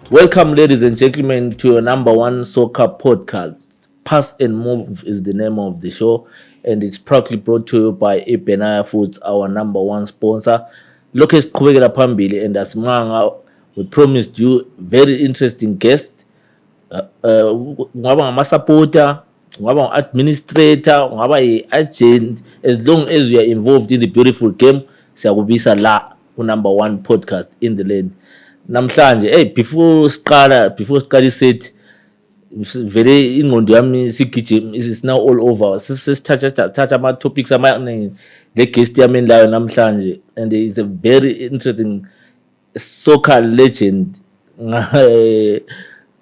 Welcome, ladies and gentlemen, to your number one soccer podcast. Pass and Move is the name of the show, and it's proudly brought to you by Ibenaya Foods, our number one sponsor. Look, siqhubekela phambili, and as Manga, we promised you very interesting guest. Ungaba ngama-supporter, ungaba ngu-administrator, ungaba yi-agent, as long as you are involved in the beautiful game, siyakubisa la ku-number one podcast in the land. Namhlanje before siqala isethi vele ingqondo yami sigijima is now all over. Sesithatha ama-topics amaningi le-guest yami enilayo namhlanje, and is a very interesting soccer legend.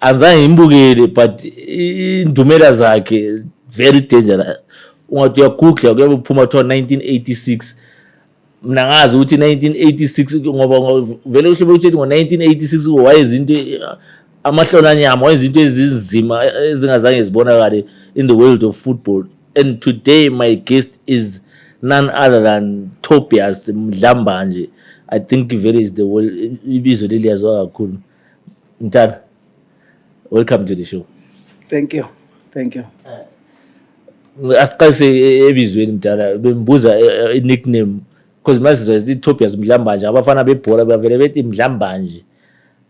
Anzange ngimbukele but indumela zakhe very dangerous. Ungathi uyagugla kuyabe kuphuma kuthiwa 1986. Mina ngazi ukuthi 1986 ngoba vele uhlobo ukuthi ngo-1986 wayezinto amahlona anyama wayezinto ezinzima ezingazange zibonakale in the world of football. And today my guest is none other than Tobias Mdlambanje. I think vele is the world ibizo leliyaziwa kakhulu. Mtana, welcome to the show. Thank you. Asiqalise ebizweni mdala bembuza i-nickname because masizwa sithi Tobias Mdlambanje abafana bebhola bavele bethi Mdlambanje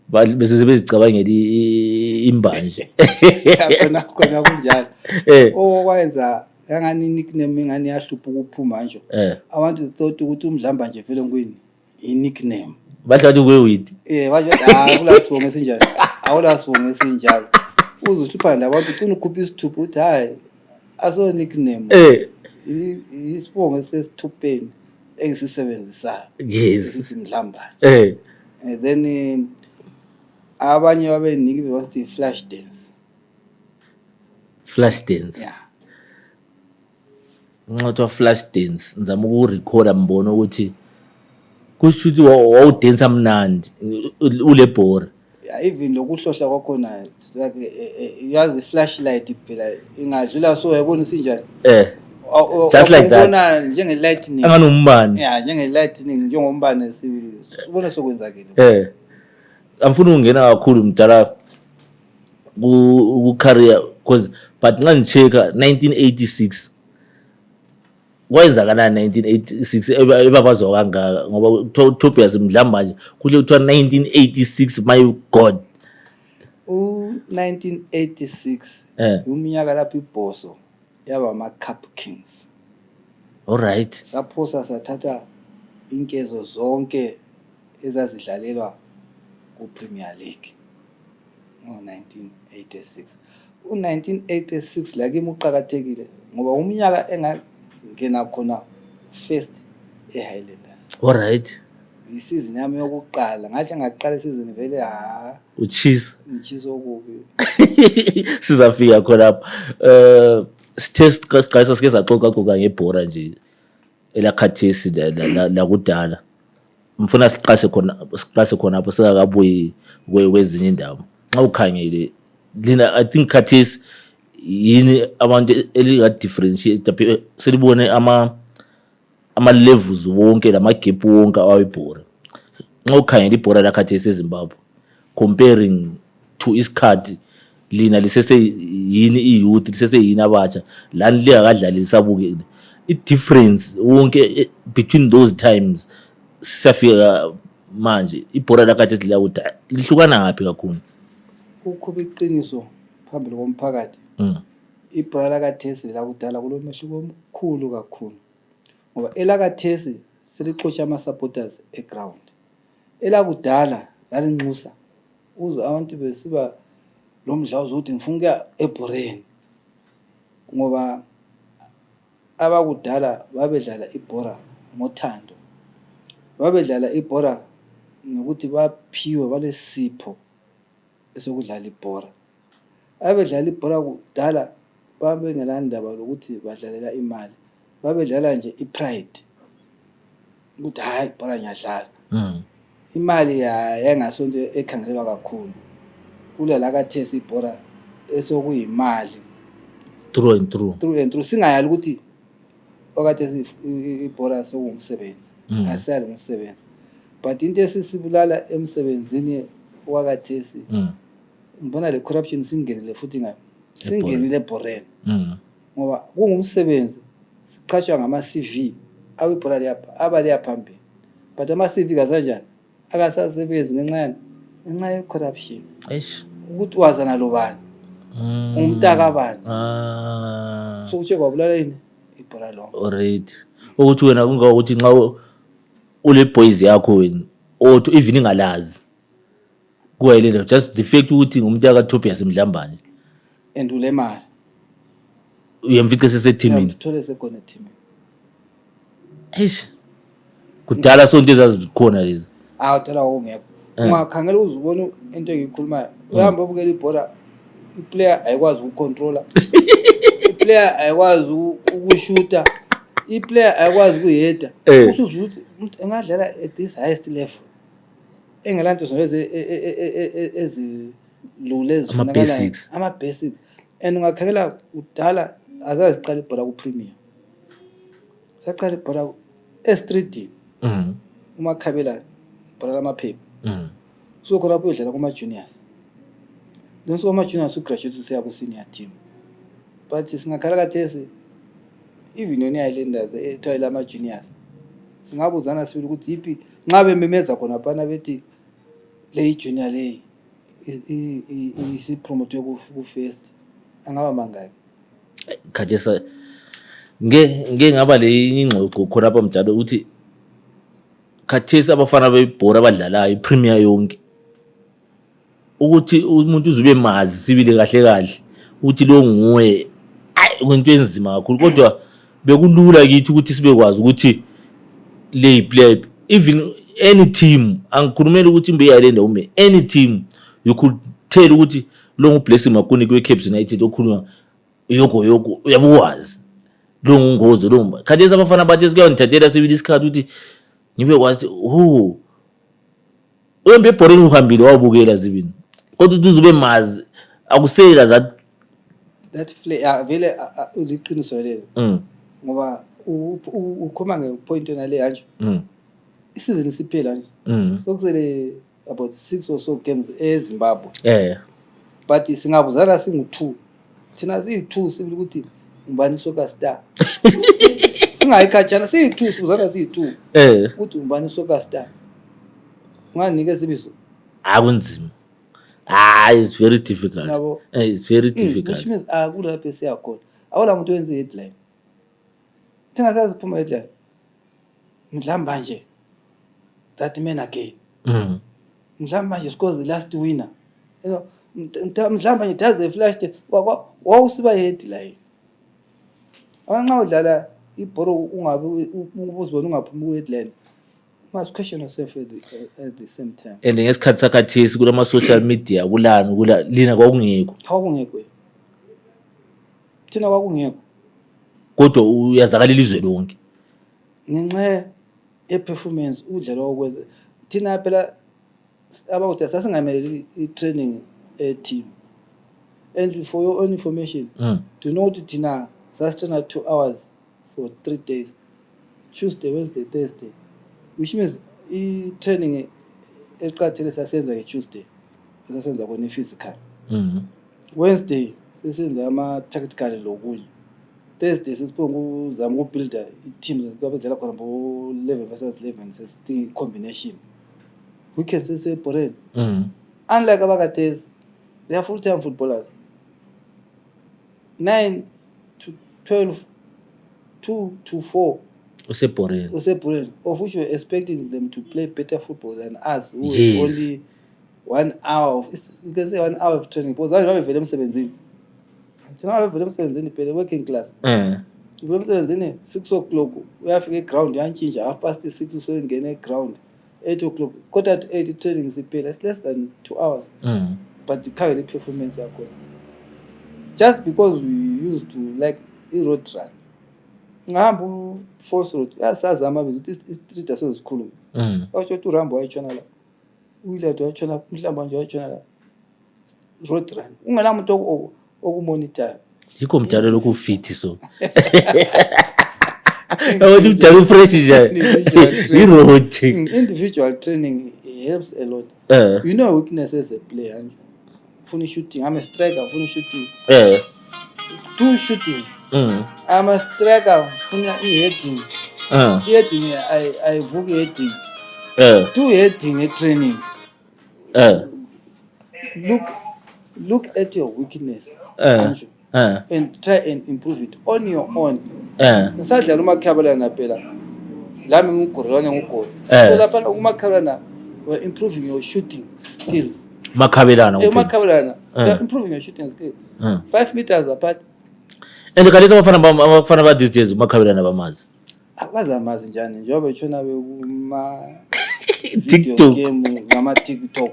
bese bezicabangela imbanje. Khona kunjalo. Okwenza yangani nickname ingani yahlupha ukuphuma nje. Abantu thought ukuthi uMdlambanje vele ngwini i-nickname. Bahle bathi kwewidi. Bathi kulasibongo esinjalo. Awulasibongo esinjalo. Uzuhlupha nabantu ufuna ukhupha isithupha uthi hayi aso nickname. Isibongo sesithupeni engisisebenzisayo. Yes. Sithi Mdlambanje. And then abanye babeniki basithi flash dance. Flash dance. Yeah. Nqothwa flash dance ngizama ukurecorda mbona ukuthi kusho ukuthi wawudansa mnandi ule bhora. Even lokuhlohla kwakhona it's like yazi flashlight phela ingadlula so yabona sinjani. Just like that. Ubona njenge lightning. Anganombane. Yeah, njenge lightning njengombane sibona sokwenzakile. Angifuni ukungena kakhulu mdala ku career because but nxa ngicheka 1986 wayenzakalani 1986 ebabazwa kangaka ngoba Tobias Mdlambanje kuhle kuthiwa 1986 my god. 1986 uminyaka lapho iBhoso yaba ama Cup Kings. All right. Saphosa sathatha inkezo zonke ezazidlalelwa ku-Premier League ngo-1986. U-1986 la kimi uqakathekile ngoba umnyaka engangena khona first eHighlanders. All right. Isizini yami yokuqala ngathi ngaqala isizini vele uchisa ngitshisa okubi. Sizafika khona lapha. Siqalisa sike saxoxa ngebhora nje elakhathesi la kudala. Mfuna siqase khona apho singakabuyi kwezinye indawo. Xa ukhangele lina I think khathesi yini abantu elinga differentiate selibone ama levels wonke lama gap wonke awebhora. Xa ukhangela ibhora lakhathesi eZimbabwe comparing to isikhathi lina lisese yini iyouth lisese yini abatsha lani liyakadlali lisabukile i-difference wonke between those times sisafika manje ibhora lakhathesi liyakuda lihlukana ngaphi kakhulu. Ukukhuba iqiniso phambili komphakathi. Ibhora lakhathesi lakudala kulomehluko omkhulu kakhulu ngoba elakhathesi selixotsha ama-supporters eground. Elakudala lalinxusa uzwe abantu besiba lo mdlawo uzothi ngifuna ukuya ebhoreni ngoba abakudala babedlala ibhora ngothando. Babedlala ibhora ngokuthi baphiwe balesipho esokudlala ibhora. Abedlala ibhora kudala babengelandaba lokuthi badlalela imali. Babedlala nje ipride ukuthi hayi ibhora ngiyadlala. Imali yangasonto ekhangelwa kakhulu. Kule lakhathesi ibhora esokuyimali. True and true. Singayali ukuthi okade ibhora sokungumsebenzi. Asiyali umsebenzi. But into esisibulala emsebenzini wakhathesi ngibona le corruption singenile futhi ngayo singenile eBhoren ngoba kungumsebenzi siqhashwa ngama CV awebhola lapha abali yaphambili but ama CV kazanjani akasasebenzi ngenxa ye corruption ukuthi wazana lobani umntaka bani so uche kwabulala yini ibhola lonke already ukuthi wena kungakuthi nxa ule boys yakho wena othi even ingalazi kuwayelelo just the fact ukuthi ngumntaka Tobias Mdlambane and ule mali uyamfica seseteamini uthole sekona team kudala sonke ezazikhona lezi uthola ungekho ungakhangela uzubona into engiyikhulumayo uhamba ubukela ibhola iplayer ayikwazi ukucontroller iplayer ayikwazi ukushuta iplayer ayikwazi ukuyeda usuzuza ukuthi umuntu engadlala at this highest level engelanto zonke ezilule ezifunakalayo ama basics and ungakhangela udala azaziqala ibhola ku Premier saqala ibhola e-street umakhabelana ibhola lamaphepha so khona lapho udlala kuma juniors then so kuma juniors ugraduate usiya ku senior team but singakhala kathesi even yona Islanders ethola ama juniors singabuzana sibili ukuthi yipi ngabe memeza khona phana bethi le junior le isi promote ku first angaba mangaki khathesa ngaba le ingxoxo khona lapha mjalo ukuthi khathesi abafana bebhora abadlalayo iPremier yonke ukuthi umuntu uzube mazi sibile kahle ukuthi lo nguwe into enzima kakhulu kodwa bekulula kithi ukuthi sibekwazi ukuthi le player even any team angikhulumela ukuthi imbe yayilenda ume any team you could tell ukuthi lo nguBlessing Makuni kwe Cape United okhuluma yoko uyabukwazi lo ngungozi lo khathesi abafana bathi sikuyongithathela sibili isikhathi ukuthi ngibe kwazi uyembe eBhoring uhambile wabukela zibini kodwa uzube mazi akusela that play vele uliqiniso lelo ngoba ukhoma ngepoint yona le kanje isizini siphela nje sokusele about 6 or so games eZimbabwe but singabuzana singu2 thina siyi2 sibili ukuthi ngubani soccer star singayikhatshana siyi2 sibuzana siyi2 ukuthi ngubani soccer star unganike sibizo akunzima it's very difficult it's very difficult which means kulapho siyakhona awula umuntu wenze headline thina saziphuma headline Mdlamba nje that man again Mdlamba nje scores the last winner you know Mdlamba nje does a flash wawusiba headline nxa udlala ibhoro ungabe uzibona ungaphuma ku-headline you must question yourself at the same time and ngesikhathi sakhathesi kulama social media kulana lina kwakungekho thina kwakungekho kodwa uyazakala ilizwe lonke ngenxa ye-performance udlala okwenza thina phela about sasingameleli i-training team and for your own information do you know ukuthi thina sastraina 2 hours for 3 days Tuesday Wednesday Thursday which means i-training eqathele sasenza nge-Tuesday sasenza kona i-physical Wednesday sisenza ama-tactical lokunye Thursday sesibonga ukuzama ukubuilda i-team zesibabedlala khona bo 11 versus 11 sesithi combination weekend sesebhoren unlike abakathesi they are full-time footballers 9 to 12 2 to 4 usebhoren of which you're expecting them to play better football than us who have only 1 hour you can say 1 hour of training because babevele emsebenzini thina babevele emsebenzini phela working class uvele emsebenzini 6 o'clock uyafika eground yantshintsha 6:30 usengena eground 8 o'clock quarter at 8 training siphela it's less than 2 hours but ikhangela i-performance yakho just because we used to like i-road run ngihamba force road yasazama ukuthi i-street asezikhuluma washo ukuthi uRambo wayitshona la uyilethe wayitshona Mhlamba nje wayitshona la road run ungenamuntu okumonitor yikho mjalo lokufit so awuthi mjalo fresh nje i-road individual training helps a lot. You know weakness as a player. Funi shooting. I'm a striker. Funi shooting. Do shooting. I'm a striker. Funi heading. Heading. I vogue heading. Do heading a training. Look at your weakness. And try and improve it on your own. Nsadla umakhabelana phela. Lami ngugorwana ngugoro. So lapha umakhabelana we're improving your shooting skills. Makhabelana. We're improving your shooting skills. 5 meters apart. And kalisa abafana ba these days makhabelana bamazi. Abazamazi njani njengoba etshona bekuma TikTok game ngama TikTok.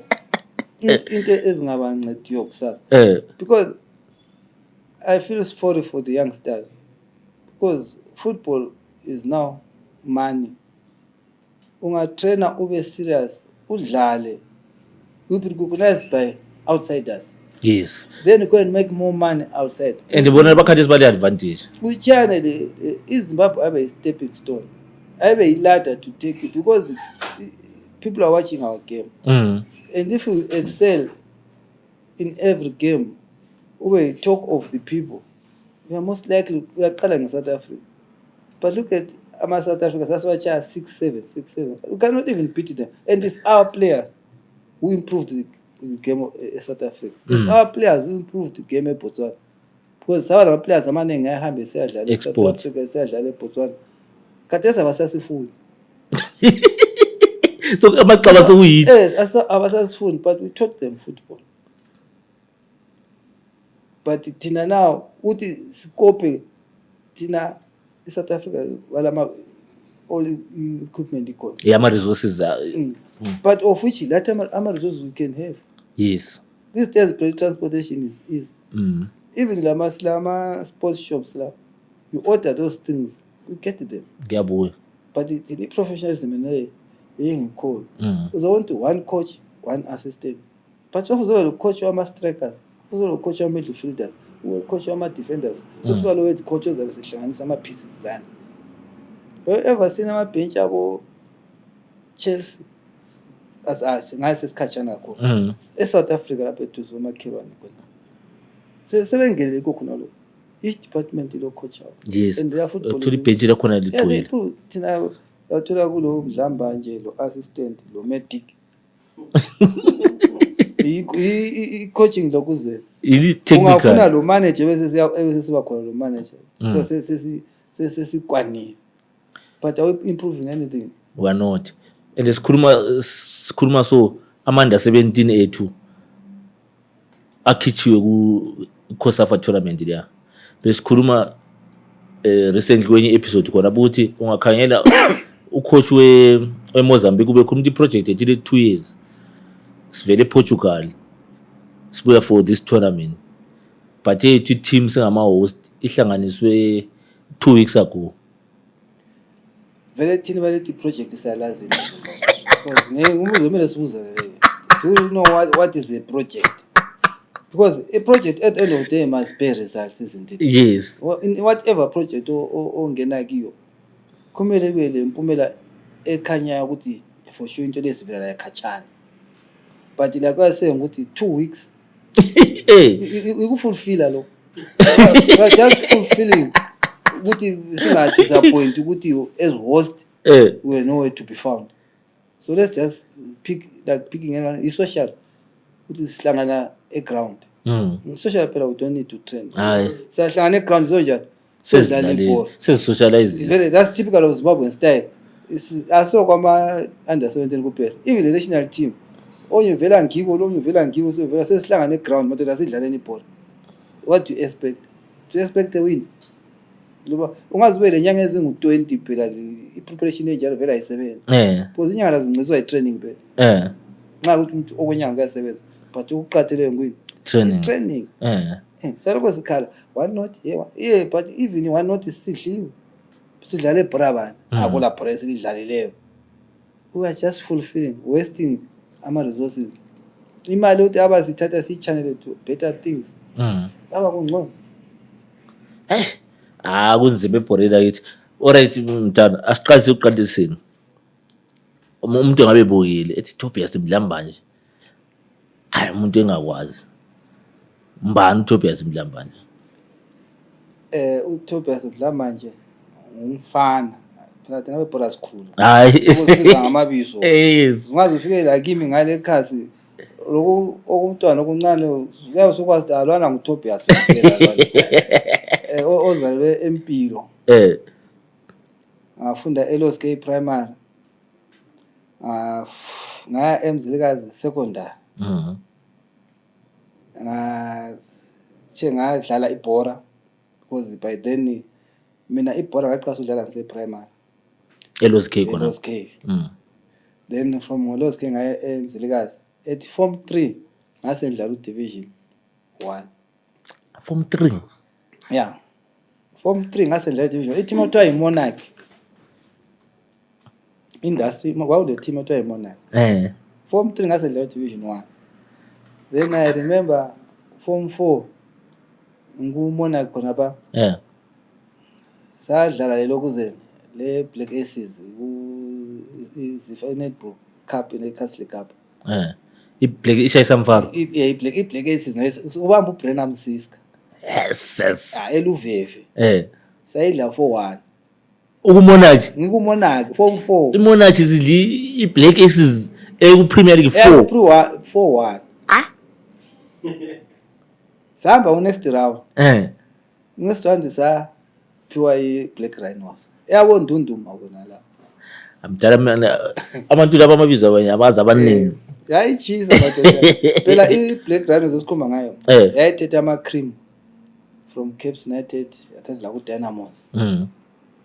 Into ezingabancediyo kusasa. Because I feel sorry for the youngsters because football is now money. Ungatrainer ube serious, udlale. You be recognized by outsiders. Yes. Then you go and make more money outside. And the bona bakhathi bale advantage. Uchana the Zimbabwe have a stepping stone. Have a ladder to take it because people are watching our game. And if we excel in every game, we talk of the people, we are most likely we are calling South Africa. But look at South Africa, that's why 6-7. We cannot even beat them. And it's our players who improved the game of South Africa. It's our players who improved the game of Botswana. Because some of our players are manning export South Africa, Botswana. Katesa basasifuni. So abaqaba sokuyini? Yes, abasasifuni, but we taught them football. But tina now uthi sikope tina South Africa wala all equipment ikona. Yeah, ama resources but of which that ama resources we can have. Yes. This days transportation is even lama sports shops la, you order those things, you get them. Ngiyabuya. But the professionalism in being cool. Because I want to one coach, one assistant. But also coach our strikers. Coach our midfielders, coach our defenders. So it's all the coaches have session some pieces then. Have you ever seen our bench about Chelsea? As nice as Kachana ko. South Africa lapho tuzoma kirwani kona. Sebengele kokunalo. Each department lo coach out. Yes. And their football to the bench la khona liqwela. Yeah, thina yathola kulo mdlamba nje lo assistant lo medic. I-coaching lokuze ungafuna lo manager bese siba khona lo manager so sesikwanile but are we improving anything? We are not. And sikhuluma so amanda 17 ethu akhichiwe ku COSAFA tournament leya besikhuluma recently kwenye episode khona ukuthi ungakhangela ucoach weMozambique ube khuluma i-project ethile 2 years sivele Portugal sibuya for this tournament but ethu team singama host ihlanganiswe 2 weeks ago. Vele thina balethi project isalazi because ngumuzomela sibuza le. Do you know what is a project? Because a project at the end of the day must bear results, isn't it? Yes. In whatever project ongena kiyo kumele kube le mpumela ekhanya ukuthi for sure into lesivela la ekhachana. But like I say ukuthi 2 weeks you fulfill lo. You are just fulfilling ukuthi singa disappoint ukuthi you as host we were nowhere to be found. So let's just picking anyone is social ukuthi sihlangana ground. Social phela we don't need to train. Sihlangana ground so njani so dlala iball. Socialize. That's typical of Zimbabwean style. Aso kwama under 17 kuphela. Even the national team onyuvela ngibo so vela sesihlangana ground manje asidlaleni iball. What do you expect? Do you expect a win? Loba ungazibele inyanga ezingu20 phela i-preparation enjalo vela ayisebenza. Because inyanga lazinciswa i-training phela. Nxa ukuthi umuntu okwenyanga uyasebenza but ukuqathele ngwini training. Saloko sikhala one not yeah but even one not isidliwe. Sidlala eBrabant akula press lidlalileyo. We are just fulfilling wasting ama resources. Imali uthi abasithatha si-channel to better things. Aba kungcono. Kunzima eBorela kithi. Alright mntana asiqalise ukuqaliseni. umuntu engabe ebukile ethi Tobias Mdlambanje hayi umuntu engakwazi mbani uTobias Mdlambanje uTobias Mdlambanje umfana phela thina bebhola sikhulu hayi ukusiza ngamabizo yes ungaze ufike la kimi ngale khasi lokhu okumntwana okuncane uyasukwazi alwana nguTobias kuphela lona ozalwe empilo ngafunda eLoskay Primary ngaya eMzilikazi Secondary ngadlala ibhola because by then mina ibhola ngaqala udlala ngise primary eLoskay khona then from Loskay ngaya eMzilikazi at form 3 ngase ngidlala udivision 1 form 3 yeah form 3 ngase ngidlala division i team othiwa iMonarch industry kwakule team othiwa iMonarch form 3 ngase ngidlala division 1 then I remember form 4 nguMonarch khona ba sadlala lelokuze le Black Aces ku netball cup ne Castle Cup iBlack ishayisa mfana iBlack Aces ubamba uBrenham Siska yes eluveve sayidla 4-1 ukuMonarch ngikuMonarch form 4 iMonarch izidli iBlack Aces eku-Premier League 4-1 sahamba next round next round saphiwa iBlack Rhinos yabo Ndunduma kona la amdala abantu laba amabizo abanye abazi abaningi yayichisa bathi phela iBlack Rhinos esikhomba ngayo yayithethe ama-cream from Cape United yathatha la ku-Dynamos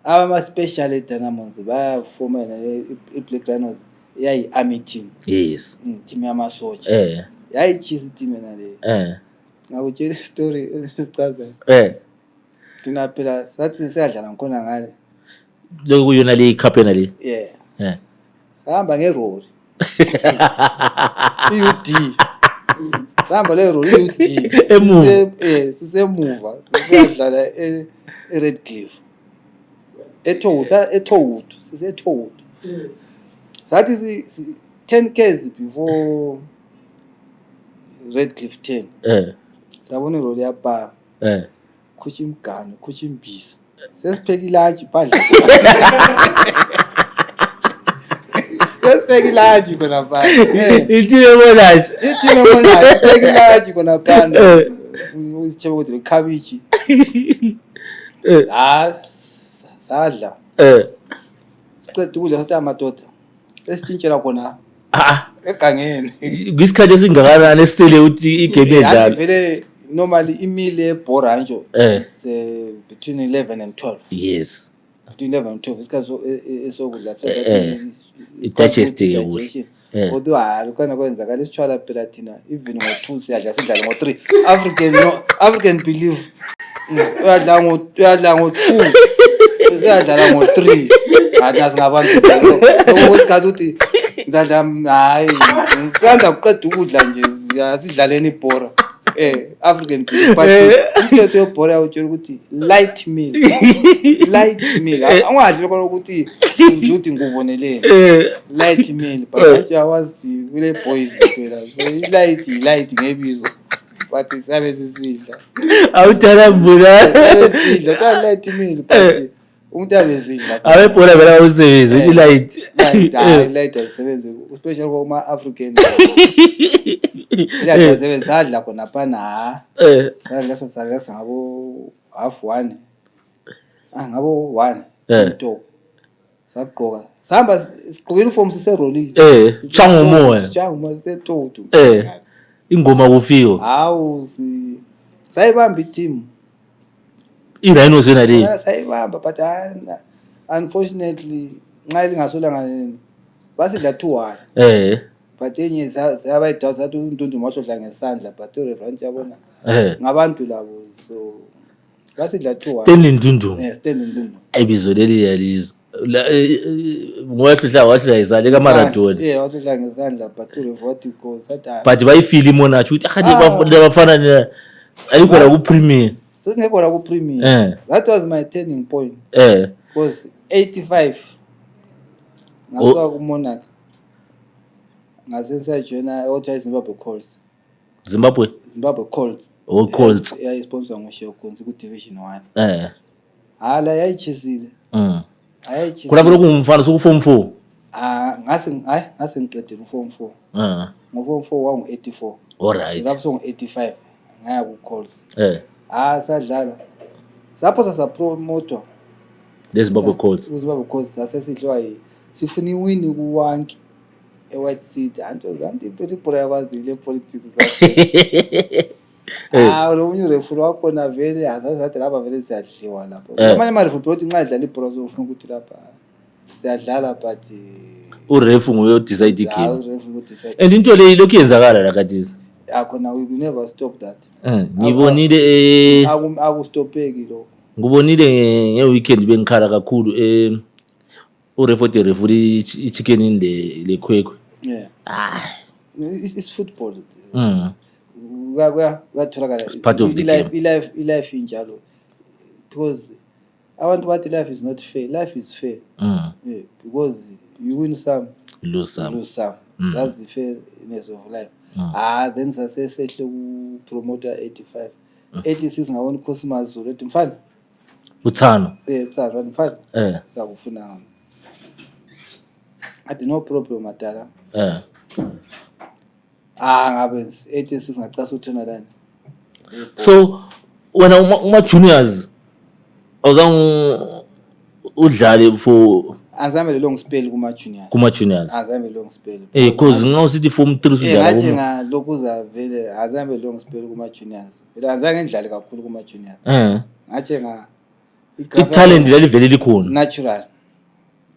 ama-special Dynamos bayafoma iBlack Rhinos yayi-army team yes team yamasotsha yayichisa team yena le ngakutshela istory esichazayo thina phela sathi siyadlala ngikhona ngale lokhu yona le cup yena le sahamba ngeroli iUD sahamba le roli iUD emuva sisemuva siyadlala eRedcliffe eThouta siseThouta sathi 10 k's before Redcliffe 10 sabona iroli yapa khushi imgani khushi imbisa sesipheka ilunch phandle sesipheka ilunch khona phandle itime Monarch sesipheka ilunch khona phandle usitshebe ukuthi lekhabishi sadla siqeda ukudla sathi amadoda sesitshintshela khona egangeni kwisikhathi esingakanani esisele uthi igame edlala vele normally imile ebhora nje between 11 and 12 yes between 11 and 12 isikhathi esokudla i-digest yekuhle kodwa lokana kwenzakala isitshwala phela thina even ngo2 siyadla sidlala ngo3 African believe uyadla ngo2 siyadlala ngo3 athi singabantu lokho ukuthi ngidla hayi ngisanda uqeda ukudla nje sidlaleni ibhora African people but umthetho webhora utshela ukuthi light meal angadli lokho ukuthi uzuthi nguboneleni light meal but athi awazi kule boys phela so light ngebizo but sabe sisidla awuthala mbula sisidla ta light meal but umuntu abezidla awebhola vela usebenza uthi light asebenze especially kuma African la sebenza khona phana sadla ngabo half 1 ngabo 1 to sagqoka sihamba sigqoka uniform siseroli changumoya setoto ingoma kufika hawu sayibamba team iRhinos yena le sayibamba but unfortunately nxa lingasolanga nini basidla 2-1 but enye zabayidoubt sathi uNdunduma wahlodla ngesandla but reference yabona ngabantu labo so basidla 2-1 Stanley Ndunduma Stanley Ndunduma ayibizo leli yalizwe ngowahlahla wahla izale kaMaradona wahlodla ngesandla but reference goal sathi but bayifili Monarch uthi akhadi bafana ayikho la ku Premier singekho la ku Premier that was my turning point because 85 ngasuka ku Monarch ngasensa joina othiwa Zimbabwe Colts. Zimbabwe Colts. Oh, Colts. Yayisponsor nguSheo Kunzi ku Division 1. Hala yayichisile. Ayichisile. Kulapho lokumfana soku form 4. Ngase ngiqedile uform 4. Ngoform 4 wangu84. Alright. Lapho songu85 ngaya ku Colts. Sadlala. Sapho sapromote Zimbabwe Colts. Zimbabwe Colts sasesidliwa sifuna iwini ku Wanki eWhite City anti impela ibhola yakwazile politics zakhe. Lo munye referee wakhona vele azazathi lapha vele siyadliwa lapha. Amanye ama referee uthi nxa idlala ibhola sofuna ukuthi lapha siyadlala but urefu nguye decide game. And into le lokhu yenzakala la kadizi. Akhona we never stop that. Ngibonile akustopeki lo. Ngibonile ngeweekend bengikhala kakhulu referee ichicken in the kwekwe. It's football. It's part of the game. Life injalo because abantu bathi life is not fair. Life is fair. Because you win some, lose some. That's the fairness of life. Then sasesehle ku promoter 85. 86 ngabona uCosmas Zulu ethi mfana uthano. Uthano mfana. Sakufuna. Ati no problem madala. Ngabe 86 ngaqasa uthena lana. So wena uma juniors awuzange udlale for azame le long spell kuma juniors. Azame long spell. Because ngawusithi form 3 udlala ngathi ngalokuza vele azame long spell kuma juniors. Vele azange ngidlale kakhulu kuma juniors. Ngathi i-talent lalivele likhona. Natural.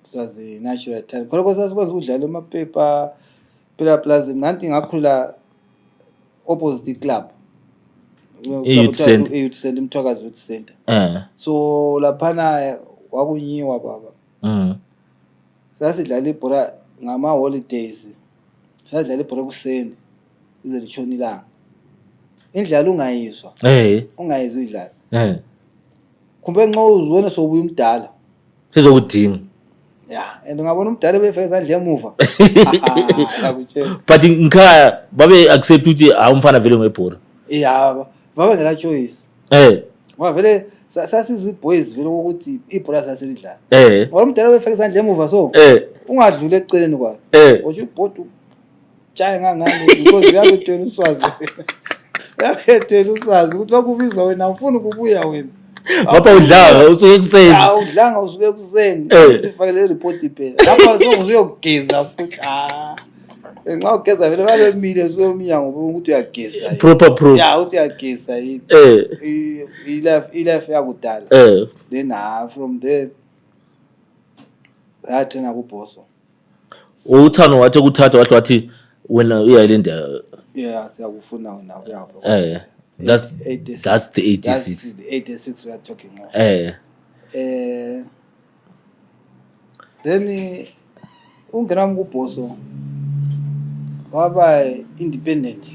It was a natural talent. Khona sasikwazi ukudlala emapaper phela plus nanti ngakhula opposite club. Youth Center Mthwakazi Youth Center. So laphana wakunyiwa baba. Sasidlala ibhola ngama holidays. Sasidlala ibhola kuseni ize litshona ilanga. Indlala ungayizwa. Ungayizwa idlala. Kumbe nxa uzibona sobuya umdala. Sizokudinga. And ngabona umdala befike sandle emuva. But ngikhaya babe accept ukuthi awumfana vele ngebhola. Baba ngela choice. Ngoba vele sasizi boys vele ukuthi ibhola saselidlala. Ngoba umdala befike sandle emuva so ungadlula eceleni kwakhe. Othi ubhodu chaya ngangani because uyabethela uswazi. Uyabethela uswazi ukuthi bakubizwa wena ufuna ukubuya wena. Wapha udlanga usuke kuseni. Udlanga usuke kuseni. Sifakele report iphela. Lapha uzogeza futhi. Nxa ugeza vele babe mile somiya ngoba ukuthi uyageza. Proper. Uthi uyageza yini. Ilife yakudala. Then from there yathena kuBhoso. Uthano wathi kuthatha wathi wena uyayilinda. Siyakufuna wena uyapha. That's the 86. That's the 86 we are talking of. Then ungena kuBhoso waba independent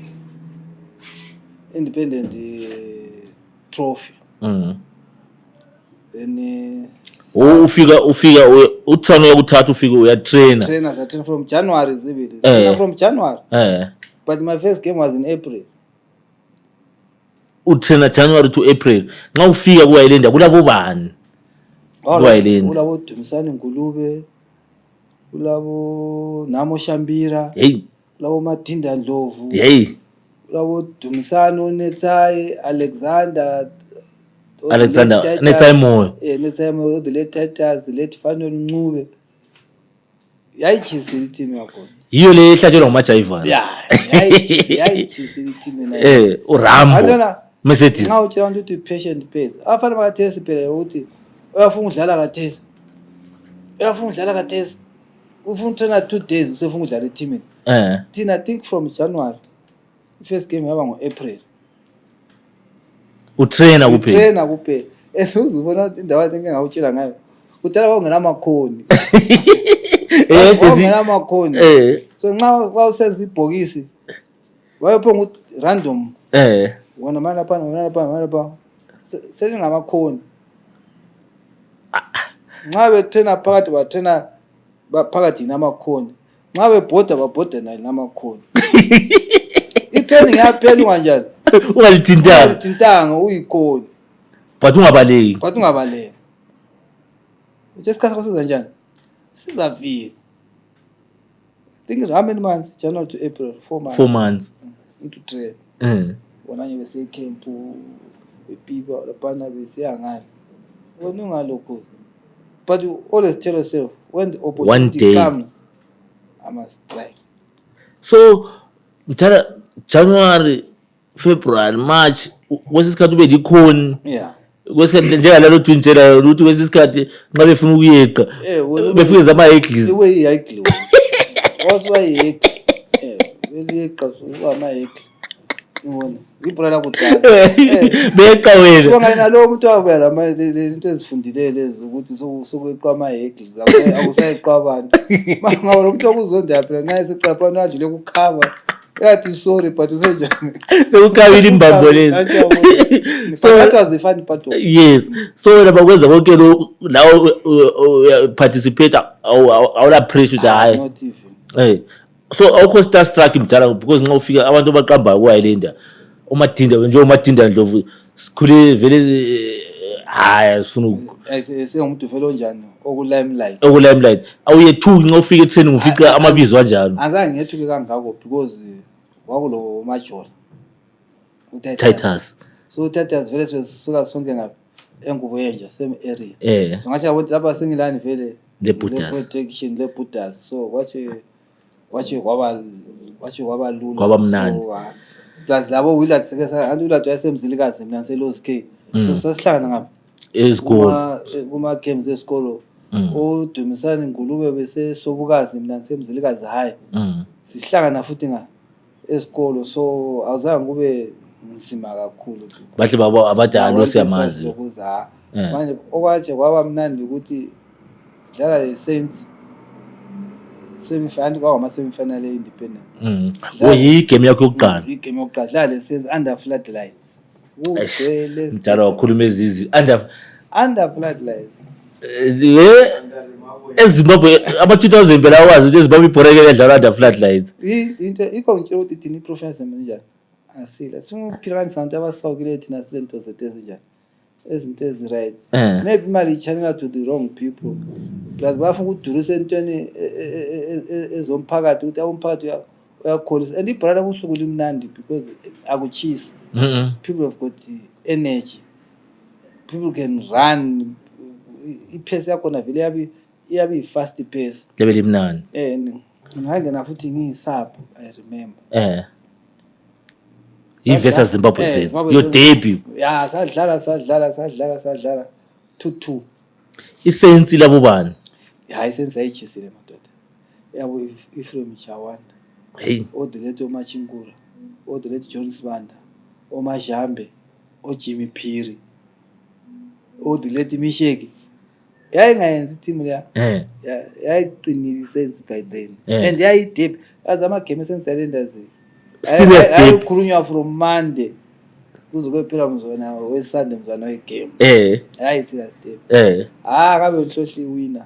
trophy. Then ufika uthano yakuthatha ufika uyatrain from January zibili. From January. But my first game was in April. Utrain January to April. Nxa ufika kuwayilenda kulabo bani? Kulabo Dumisani Ngulube. Kulabo Namo Shambira. Kulabo Matinda Ndlovu. Kulabo Dumisani Onetsai, Alexander Netsai Moyo. Netsai Moyo, the late Titus, the late Fanel Ncube. Yayichisile team yakho. Yiyo le ehlatshelwa nguMajayiva. Yayichisile team uRambo. Mercedes. Nxa utshela ukuthi patient pays. Afana bakathesi phela ukuthi uyafuna udlala kathesi. Ufuna trainer 2 days usefuna udlala eteamini. Thina think from January. First game yaba ngoApril. Utrainer kuphela. Uzubona indawo engeke ngawutshela ngayo. Udala kwangena amakhoni. Kwangena amakhoni. So nxa kwawusenza ibhokisi wayephonga ukuthi random. Wona mana lapha. Selingamakhoni. Nxa bethena phakathi bathena phakathi namakhoni. Nxa babhoda nayo namakhona. I-training yaphela unganjani? Ungalithintanga uyikhona. But ungabaleki. Isikhathi sakho siza njani? Sizafika. Think how many months? January to April, 4 months. 4 months. Into train. Wona nje bese camp bepipa lapana besiyangana. Wena ungalokho. But you always tell yourself when the opportunity comes, I must try. So January, February, March kwesisikhathi ube likhona. Yeah. Kwesikhathi njengalalo uthintshela ukuthi kwesisikhathi nxa befuna ukuyeqa befike zama eglis. Iwe iyigli. Waswa iyigli. Beliyeqa ama egli. Ubona ibhola kudala beqa wena songa nalo umuntu wabuya lama into ezifundile lezi ukuthi sokweqa ama eglis akusayiqa abantu manje umuntu okuzonda yaphela naye siqapha nanje lokukhaba yathi sorry but usenjani sekukhabile imbambo lezi so that was the fun part of it. Yes, so laba kwenza konke lo lawo participate awula pressure hayi not even so awukho starstruck mjala because nxa ufika abantu abaqamba kwayilinda umadinda nje umadinda Ndlovu sikhule vele haya sifuna umuntu vele onjani okulimelight awuyethu nxa ufika etraining ufica amabizo kanjalo azange ngethuke kangako because wakulo majola Titus so Titus vele sisuka sonke ngapha engubo yenja same area so ngathi abantu lapha singilani vele le protection le Buddhas so wathi kwaba lula kwaba mnandi plus labo Willard sekesa Willard wayesemzilikazi mina seLows K so sasihlangana ngapha esikolo kuma games esikolo uDumisani Ngulube bese sobukazi mina semzilikazi hayi sihlangana futhi esikolo so awuzange kube nzima kakhulu bahle baba abadala osiyamazi ukuza manje okwathi kwaba mnandi ukuthi sidlala le Saints semifinal kwama semifinal eindependent game yakho yokuqala igame yokuqala dlala le Saints under floodlights mtala wakhuluma ezizi under floodlights eZimbabwe ama 2000 phela wazi ukuthi eZimbabwe ibhoreke edlala under floodlights into ikongitshela ukuthi thina iprofessional njani asila singuphikani abantu abasawukile thina silento zethu ezinjani ezinto eziright maybe imali channel to the wrong people plus bafuna ukudurisa entweni ezomphakathi ukuthi umphakathi uyakholisa and ibhola usuku limnandi because akuchisi people have got energy, people can run ipace yakho na vile yabi fast pace level imnani ngangena futhi ngiyisapho I remember versus Zimbabwe says your debut sadlala 2-2 isensi labo bani isensi ayichisile madoda yabo Ephraim Chawanda odelete uMachinkula odelete John Sibanda oMajambe oJimmy Phiri odelete Misheki yayingayenza team leya yayiqinile isensi by then and yayi deep azama game sense lendazi ayikhulunywa from Monday kuzoke phela mzona weSunday mzona wegame hayi serious step akabe nhlohli winner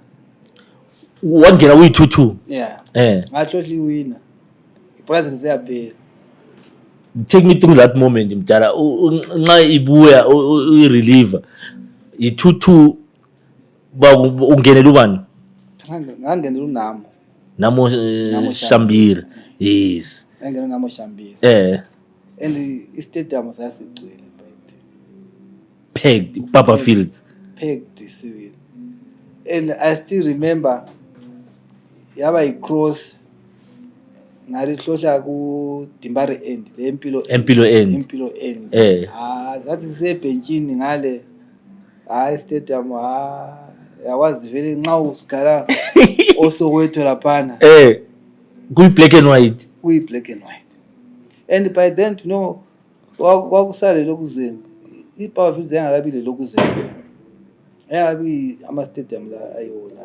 wangena uyi2-2 ngahlohli winner iprize liyaphela. Take me through that moment mdala nxa ibuya uyireliever i2-2 ba ungenela ubani ngangenela Namo Shambiri yes ngene Namo Shambiri and the stadium sasigcwele by pegged Papa Fields pegged civil and I still remember yaba icross ngalihlohla ku Dimbari end le Empilo end zathi sebenchini ngale stadium yawazi vele nxa usigala osokwethu laphana kuyi black and white and by then you know kwakusale lokuzeni iPower Fields yangakabile lokuzeni yabi ama stadium la ayona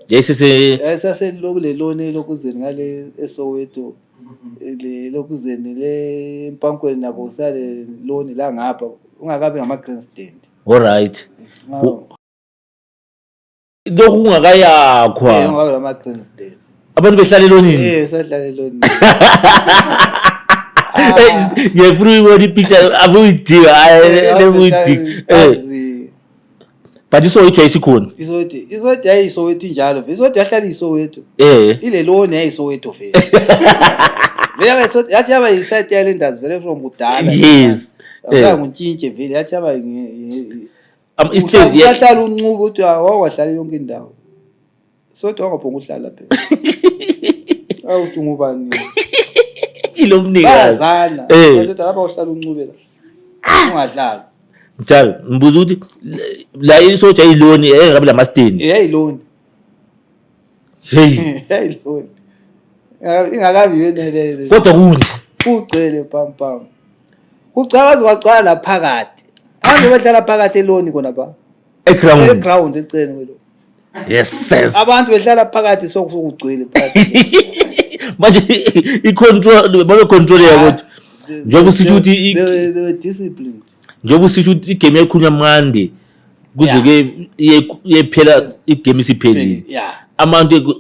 yayisase lokule lokuzeni ngale eSoweto le lokuzeni le Mpankweni nabo sale loni la ngapha ungakabi ngama grandstand alright lokhu ungakayakhwa ngaba ngama grandstand abantu behlala elonini sadlala elonini. ngiyafuna ukubona ipicture abuyidinga but iSoweto ayisikhona. iSoweto yayiSoweto njalo vele. iSoweto yahlala iSoweto. Ile loni yayiSoweto vele. Vele yathi yaba yi-South Islanders vele from kudala. Yes. Nguntshintshe vele yathi yaba uhlala uncuba ukuthi awungahlala yonke indawo. Soweto wangaphonga uhlala phela. Awuthi ngubani? Ilomnikazi. Bayazana. Kodwa lapha uhlala uncube la. Ungadlala. Njalo ngibuza ukuthi la iSoweto ayiloni engabe la masteni. Yayiloni. Yayiloni. Ingakabi yenelele. Kodwa kunje. Ugcwele pam. Kucakaza kwagcwala la phakathi. Abantu badlala phakathi eloni kona ba. Eground ecene kwelo. Yes. Abantu behlala phakathi sokugcwele phakathi. Manje icontrol babe control yakho. Njengoba usithu ukuthi the disciplined. Njengoba usithu ukuthi igame yakhunywa mande kuze ke iyephela igame isiphelile. Abantu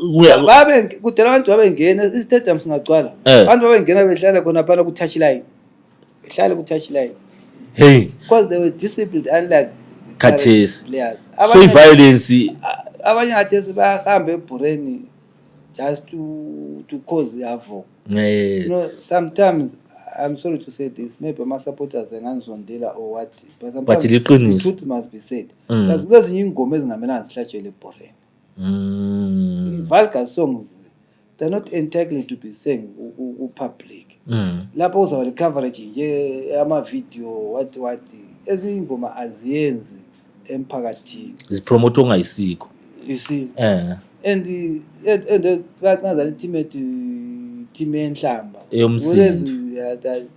babe kudala abantu babengena istadium singagcwala. Abantu babengena behlala khona phela ku touch line. Behlala ku touch line. Because they were disciplined unlike khathesi. Players. So violence abanye ngathi bayahamba eBhureni just to cause havoc. You know, sometimes I'm sorry to say this, maybe my supporters ngangizondela or what, but sometimes the truth must be said. Because kwezinye ingoma ezingamelanga zihlatshele eBhureni. Vulgar songs, they're not entitled to be sang public. Lapho uzaba le coverage nje ama video what ezinye ingoma aziyenzi emphakathini. Zipromote ongayisikho. You see? And bakangaza team enhlamba. That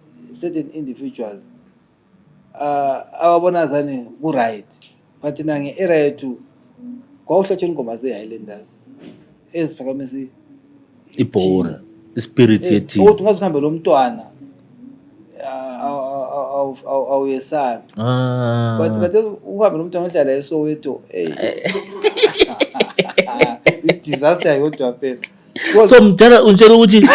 certain individual ababona zane ku right. But nange era yethu kwawuhlatshwa ingoma ze-Highlanders eziphakamisa ibhora ispirit yethi ukuthi ungazihambe lo mntwana awuyesana but kade uhambe lo mntwana odlala eSoweto disaster yodwa phela. So mdala untshela ukuthi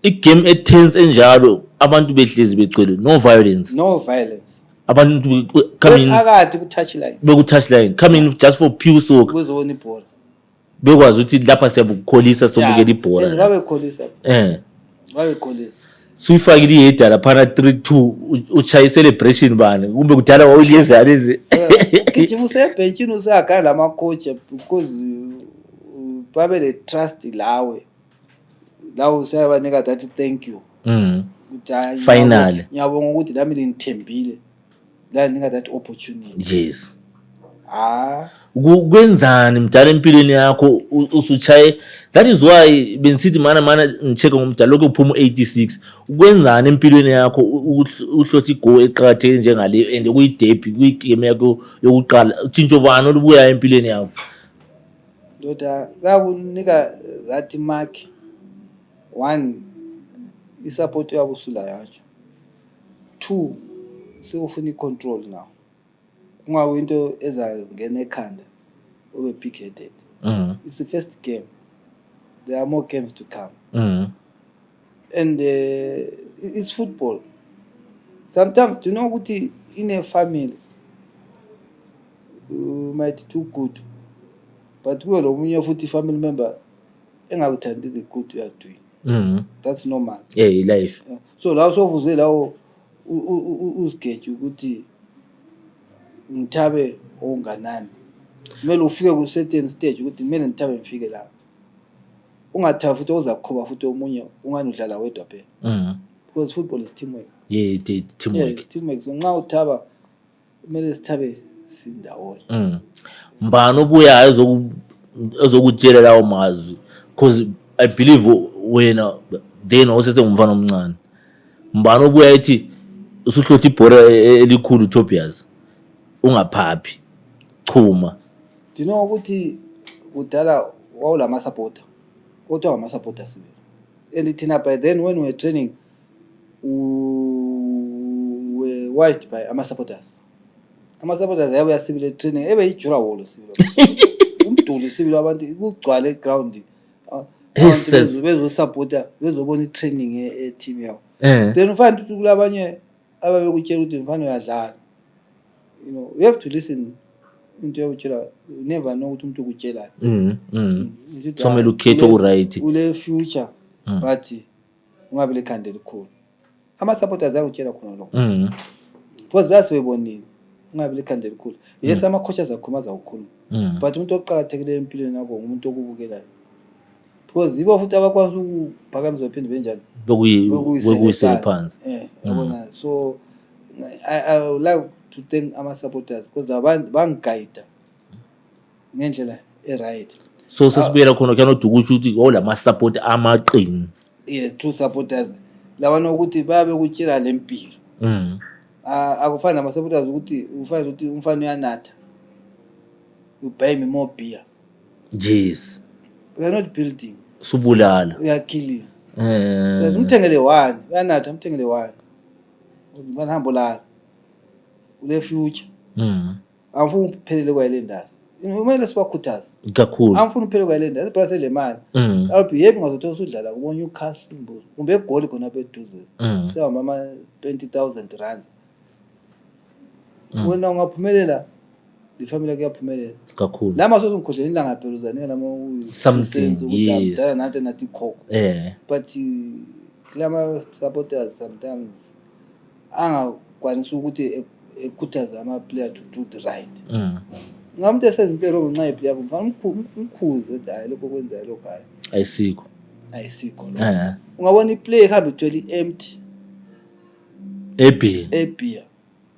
igame etense enjalo abantu behlezi begcwele no violence abantu coming phakathi ku touch line beku-touch line coming just for pure soccer kuzona ibhola bekwazi ukuthi lapha siyabukholisa sobukela ibhola babekholisa so ifakile iheda laphana 3-2 uchaye celebration bani kumbe kudala wawuliyeza lezi gijima usebhenchini usagana lama coach because babe le trust lawe usayabanika that thank you final ngiyabonga ukuthi nami ngithembile la nika that opportunity. Yes. Kwenzani mdala empilweni yakho usuchaye? That is why benisithi mana ngicheka ngomdala lokho uphuma 86 kwenzani empilweni yakho uhlothi igo eqhatheke njengale and kuyi derby kuyigame yakho yokuqala utshintsho bani olubuya empilweni yakho? Ndoda ngakunika that mark 1 isupport yabo usula yacho 2 sewufuna icontrol now kungawe into ezangena ekhanda ube big headed. It's the first game, there are more games to come. And it's football. Sometimes do you know what in a family you might do good but we lo munye futhi family member engakuthandi the good you are doing. That's normal. Life. So la sovuze lawo usigeje ukuthi ngithabe onganani kumele ufike ku certain stage ukuthi kumele ngithabe ngifike la ungathabi futhi uzakhoba futhi omunye ungani udlala wedwa phela because football is teamwork. Teamwork. So nxa uthaba kumele sithabe sindawonye. Mbani obuya ezokutshela lawo mazwi because I believe wena then osese ngumfana omncane mbani obuya ethi usuhlothi ibhora elikhulu Tobias ungaphaphi chuma. Do you know ukuthi udala wawulama supporter kodwa ngama supporters sibili and thina by then when we were training we were watched by ama supporters yabo yasibile training ebe yijura wall sibili umduli sibili abantu kugcwala eground bezosupporta bezobona i-training e-team yakho. Then ufana ukuthi kulabanye ababekutshela ukuthi mfana uyadlala. You know, you have to listen into yokutshela. You never know ukuthi umuntu ukutshelayo. Somele ukhethe okuright. Ule future but ungabe lekhanda elikhulu. Ama-supporters ayakutshela khona lokho. Because basebebonile ungabe lekhanda elikhulu. Yes, ama-coaches akhuluma ukukhuluma. But umuntu oqhakathekile empilweni yakho umuntu okubukelayo. Because yibo futhi abakwazi ukuphakamisa phinde benjani bekuyisela phansi. Yabona. So I would like to thank ama-supporters because bangiguide ngendlela e-right. So sesibuyela khona cannot ukusho ukuthi olama-support amaqini. Yes, true supporters labana ukuthi bayabekutshela lempilo. Akufani nama-supporters ukuthi ufana ukuthi umfana uyanatha. You buy me more beer. Yes. We are not building. Subulala. We are killing. Umthengele one, uyanatha umthengele one. Banihamba lala. Ule future. Angifuni uphelele kwayilendazi. Kumele sibakhuthaze. Kakhulu. Angifuni uphelele kwayilendazi, ibhasi le mali. Awubi yebo ngazothola usudlala kubona uCastle Mbuzi. Kumbe egoli khona beduze. Sehamba ama 20,000 rands. Wena ungaphumelela ifamily yakho yaphumelela kakhulu. Lama sozongikhohlela ilanga phela uzanike lama something yes dala nathi khokho. But lama supporters sometimes angakwanisa ukuthi ekhuthaza ama player to do the right. Ngamuntu esenza into wrong nxa iplayer kumfana umkhuze ukuthi hayi lokho kwenzayo lokho hayi ayisikho lo. Ungabona iplay ehambe ithwele empty beer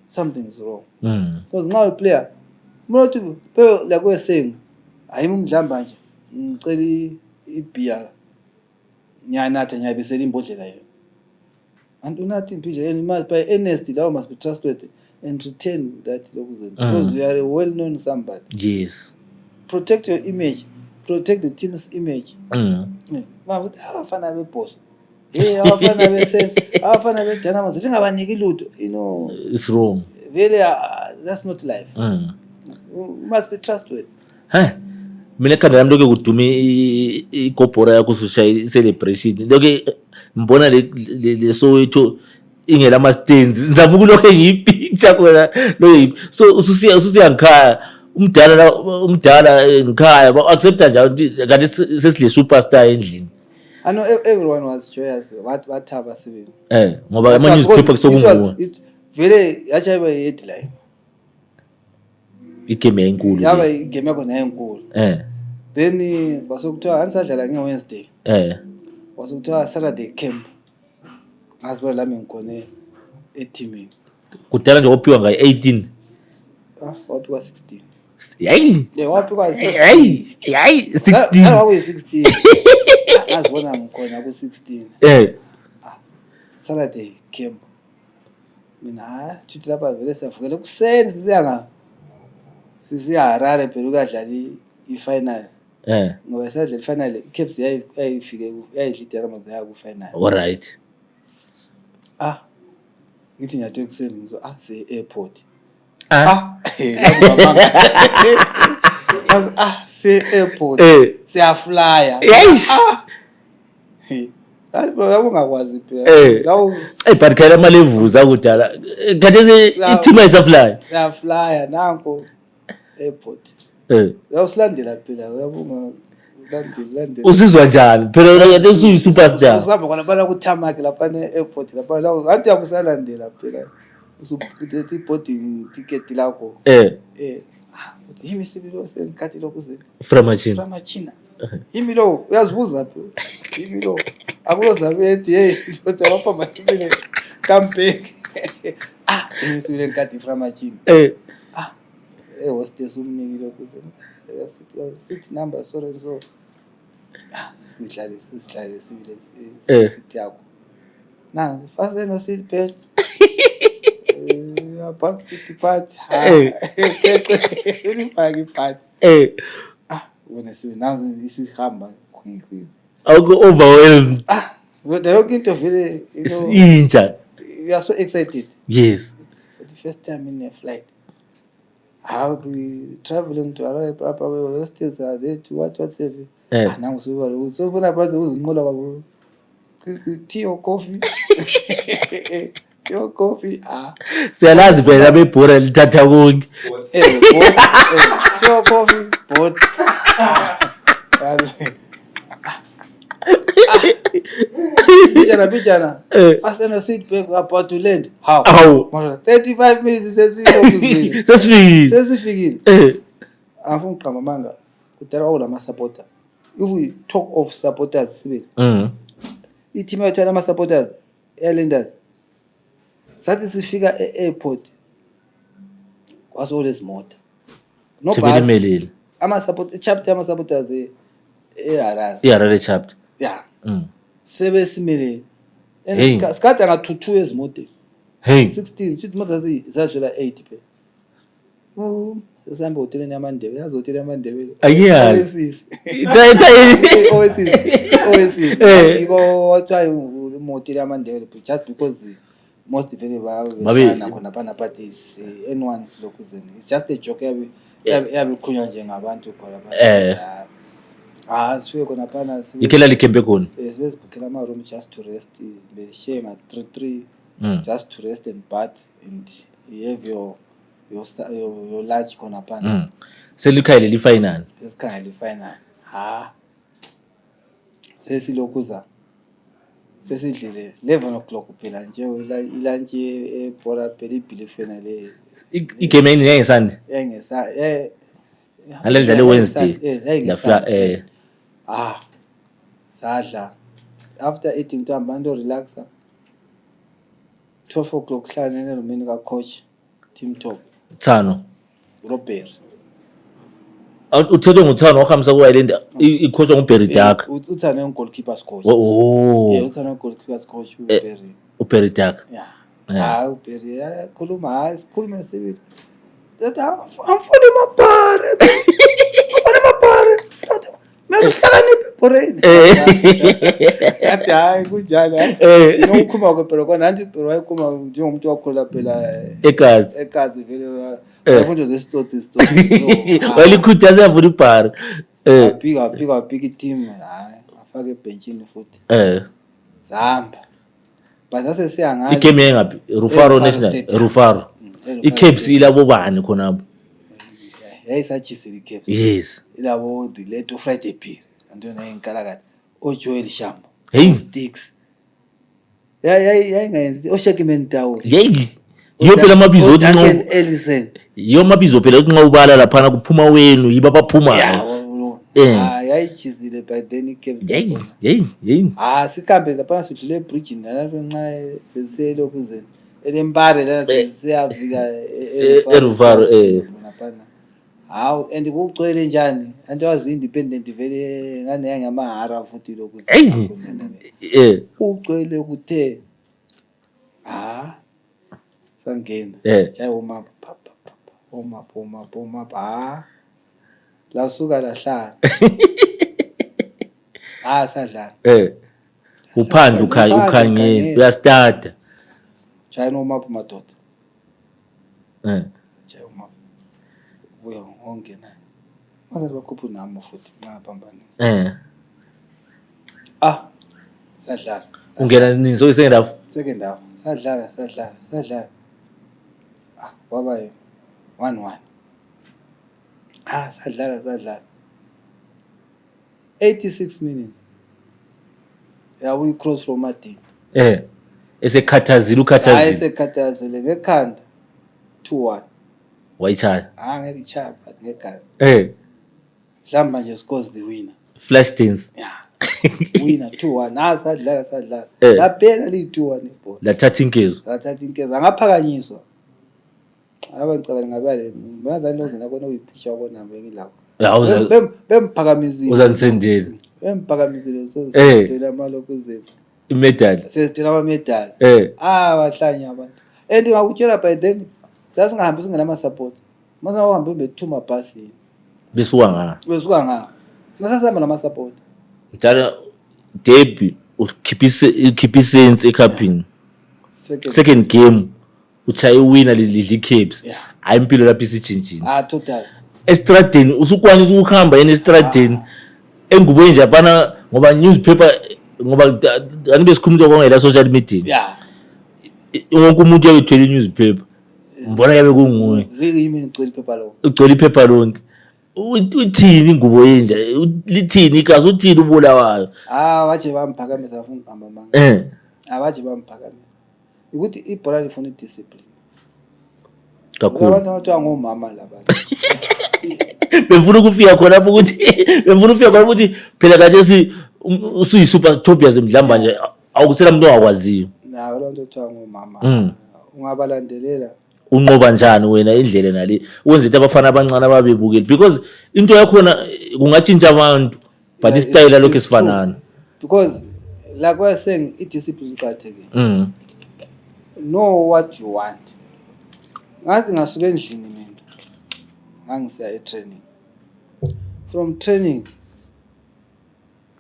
something is wrong. Because nxa iplayer umuntu la kweseng hayi umdlamba nje ngicela ibeer nyanatha nyabisela imbodlela yena and nothing picture and must by honesty law must be trustworthy and retain that lokuzenza because you are a well known somebody. Yes, protect your image, protect the team's image. Manje abafana beboss abafana besense abafana bedynamo zingabaniki lutho, you know it's wrong really. That's not life. You must be trustworthy. Mina khanda lami lokho kudume igobhora yakho usushaya celebration lokho mbona le Soweto ingela ama stains ngizabuka lokho ngiyipicture khona lokho so ususiya ngikhaya umdala ngikhaya ba accept njalo kanti sesile superstar endlini. I know everyone was joyous wathaba sibili ngoba ama newspaper kusokunguwa vele yachayba headline igame enkulu yaba igame yakho nayo enkulu. Then basokuthiwa anisadlala ngeWednesday basokuthiwa Saturday camp ngazibona lami ngikhona eteamini kudala nje ophiwa ngayo 18 waphiwa 16 yayi waphiwa 16 wawe 16 ngazibona ngikhona ku 16 Saturday camp. Mina thithi lapha vele siyavukela kuseni sisiya Harare phela ukadlala i-final ngoba sadlala i-final iCaps yayifike yayidla iDynamos yaya ku-final. Alright. Ngithi nyathi ekuseni ngizo se-airport se-airport siyaflya ungakwazi phela but khaya ama-levels akudala kanti i-team ayisaflya siyaflya nanko airport uyawusilandela phela uyabonga ulandela usizwa njani phela kanti usuyi-superstar usihamba khona bala ku-tarmac lapha ne-airport lapha la anti yakusalandela phela usuphethe i-boarding ticket lakho yimi sibilo senkathi lokhu Framachina yimi lo uyazibuza phela yimi lo akuloza bethi hey ndoda waphambanisile come back yimi sibilo enkathi Framachina hostess umniki lokhu sithi number sorry so usidlale sibile sithi yakho na fast no seat belt about to part ulifaki part wena sibe nazo isihamba overwhelmed but yonke into vele inja you are so excited. Yes, for the first time in a flight. I'll be traveling to Harare, probably hostels are there to whatever. nangu sobona baze uzinqola kwabo tea or coffee tea or coffee siyalazi phela bebhora lithatha konke tea or coffee both Bijana asena sit back about to land how 35 minutes sesifikile afuna uqamba manga kudala awulama supporter if we talk of supporters sibe i-team yethu ama supporters eLenders sathi sifika e-airport kwaso lesimoto no bus ama support chapter ama supporters eHarare chapter sebe simile sikade ngathuthu ezimoteni 16 sithi moto zidlula 8 pe sesihamba hoteleni yamandebele yazi hotel yamandebele ayiyazi Oasis iko wathi hotel yamandebele just because most vele babeshana khona bana parties N1 silokuzeni it's just a joke yabe khunywa njengabantu khona sifike khona phana ikela likembe khona sibezibhukhela ama room just to rest beshare nga 3 just to rest and bath and you have your lunch khona phana selikhaya le final esikhaya le final sesilokuza sesidlile 11 o'clock phela nje ilunch ebhora phela ibhili final igame yengesande ngalendlela Wednesday sadla after eating to abantu relaxa 12 o'clock sihlala nerumini ka coach team top Thano Robert uthethe nguThano ohamisa ku Island icoach nguBerry Dark uThano goalkeeper coach uThano goalkeeper coach uBerry Dark uBerry khuluma sibili that I'm fully mapare Mekuhlakaniphi boreni yathi hayi kunjani ukhuma kwebhero kona nanti ibhero wayikhuma njengomuntu wakhula phela egazi vele afundo zesitsotsi walikhuthaza yavula ibhara big team hayi afake ebhenchini futhi zihamba basase siyangala igame yengapi Rufaro National Rufaro iCaps ilabo bani khonapho yayisachisile iCaps yes ilabo the late Friday Pier antona inkalakati oJoel Shambo sticks yayingayenzi oShakiman Tower yiyo phela amabizo othi Ellison yiyo amabizo phela othi nxa ubala lapha kuphuma wenu yiba baphuma yayijizile by then iCaps sikhambe lapha sidlule bridge nalapha nxa seselokuzeni elempare la siyafika eRufaro lapha and kugcwele njani anti wazi independent vele ngane yangamahara futhi lokuzeni ugcwele kuthe sangena shayoma poma la suka la hlala sadlala uphandle ukhangeni uyastart shayina umapho madoda shayoma buya ngongena mase bakhupha nami futhi ngaphambanisa sadlala ungena nini so second half sadlala kwaba 1-1 sadlala 86 minutes we cross from Madini esekhathazile esekhathazile ngekhanda 2-1 wayichaya ngeke ichaya but ngekhanda hlamba nje scores the winner flash dance winner 2-1 sadlala laphela li2-1 ibhola lathatha inkezo angaphakanyiswa ngicabanga ngabale bazani lozina kona uyipicture kona ngilapho bemphakamisile uzanisendela bemphakamisile so sidela malokuzeni imedal sesitela ama medal bahlanya abantu and ngakutshela by then sasingahambi singenama support mase uhambe bethuma basi besuka nga nasasihamba nama support njalo derby ukhipha sense ecupping second game uchaye winner lidli Caps hayi impilo lapha isijinjini total estradeni usukwanisa ukuhamba yena estradeni engubo enjapana ngoba newspaper ngoba anibe sikhuluma kwangela social media yeah wonke umuntu uyayithwela i-newspaper mbona yabe kunguye yimi ngicela iphepha lo ugcwele iphepha lonke uthini ingubo enja lithini igazi uthini ubulawayo waje bamphakamisa afuna ukuhamba manga abaje bamphakamisa ukuthi ibhola lifuna idiscipline kakhulu abantu abathiwa ngomama laba befuna ukufika khona lapho ukuthi phela kade usuyi-super tobias mdlamba nje awukusela umuntu ongakwaziyo nawo lo nto othiwa ngomama ungabalandelela unqoba njani wena indlela nale wenza into abafana abancane ababebukeli because into yakhona kungatshintsha abantu but isitayela lokho esifanana because like we're saying i-discipline iqakathekile know what you want ngathi ngasuka endlini mina ngangisiya e-training from training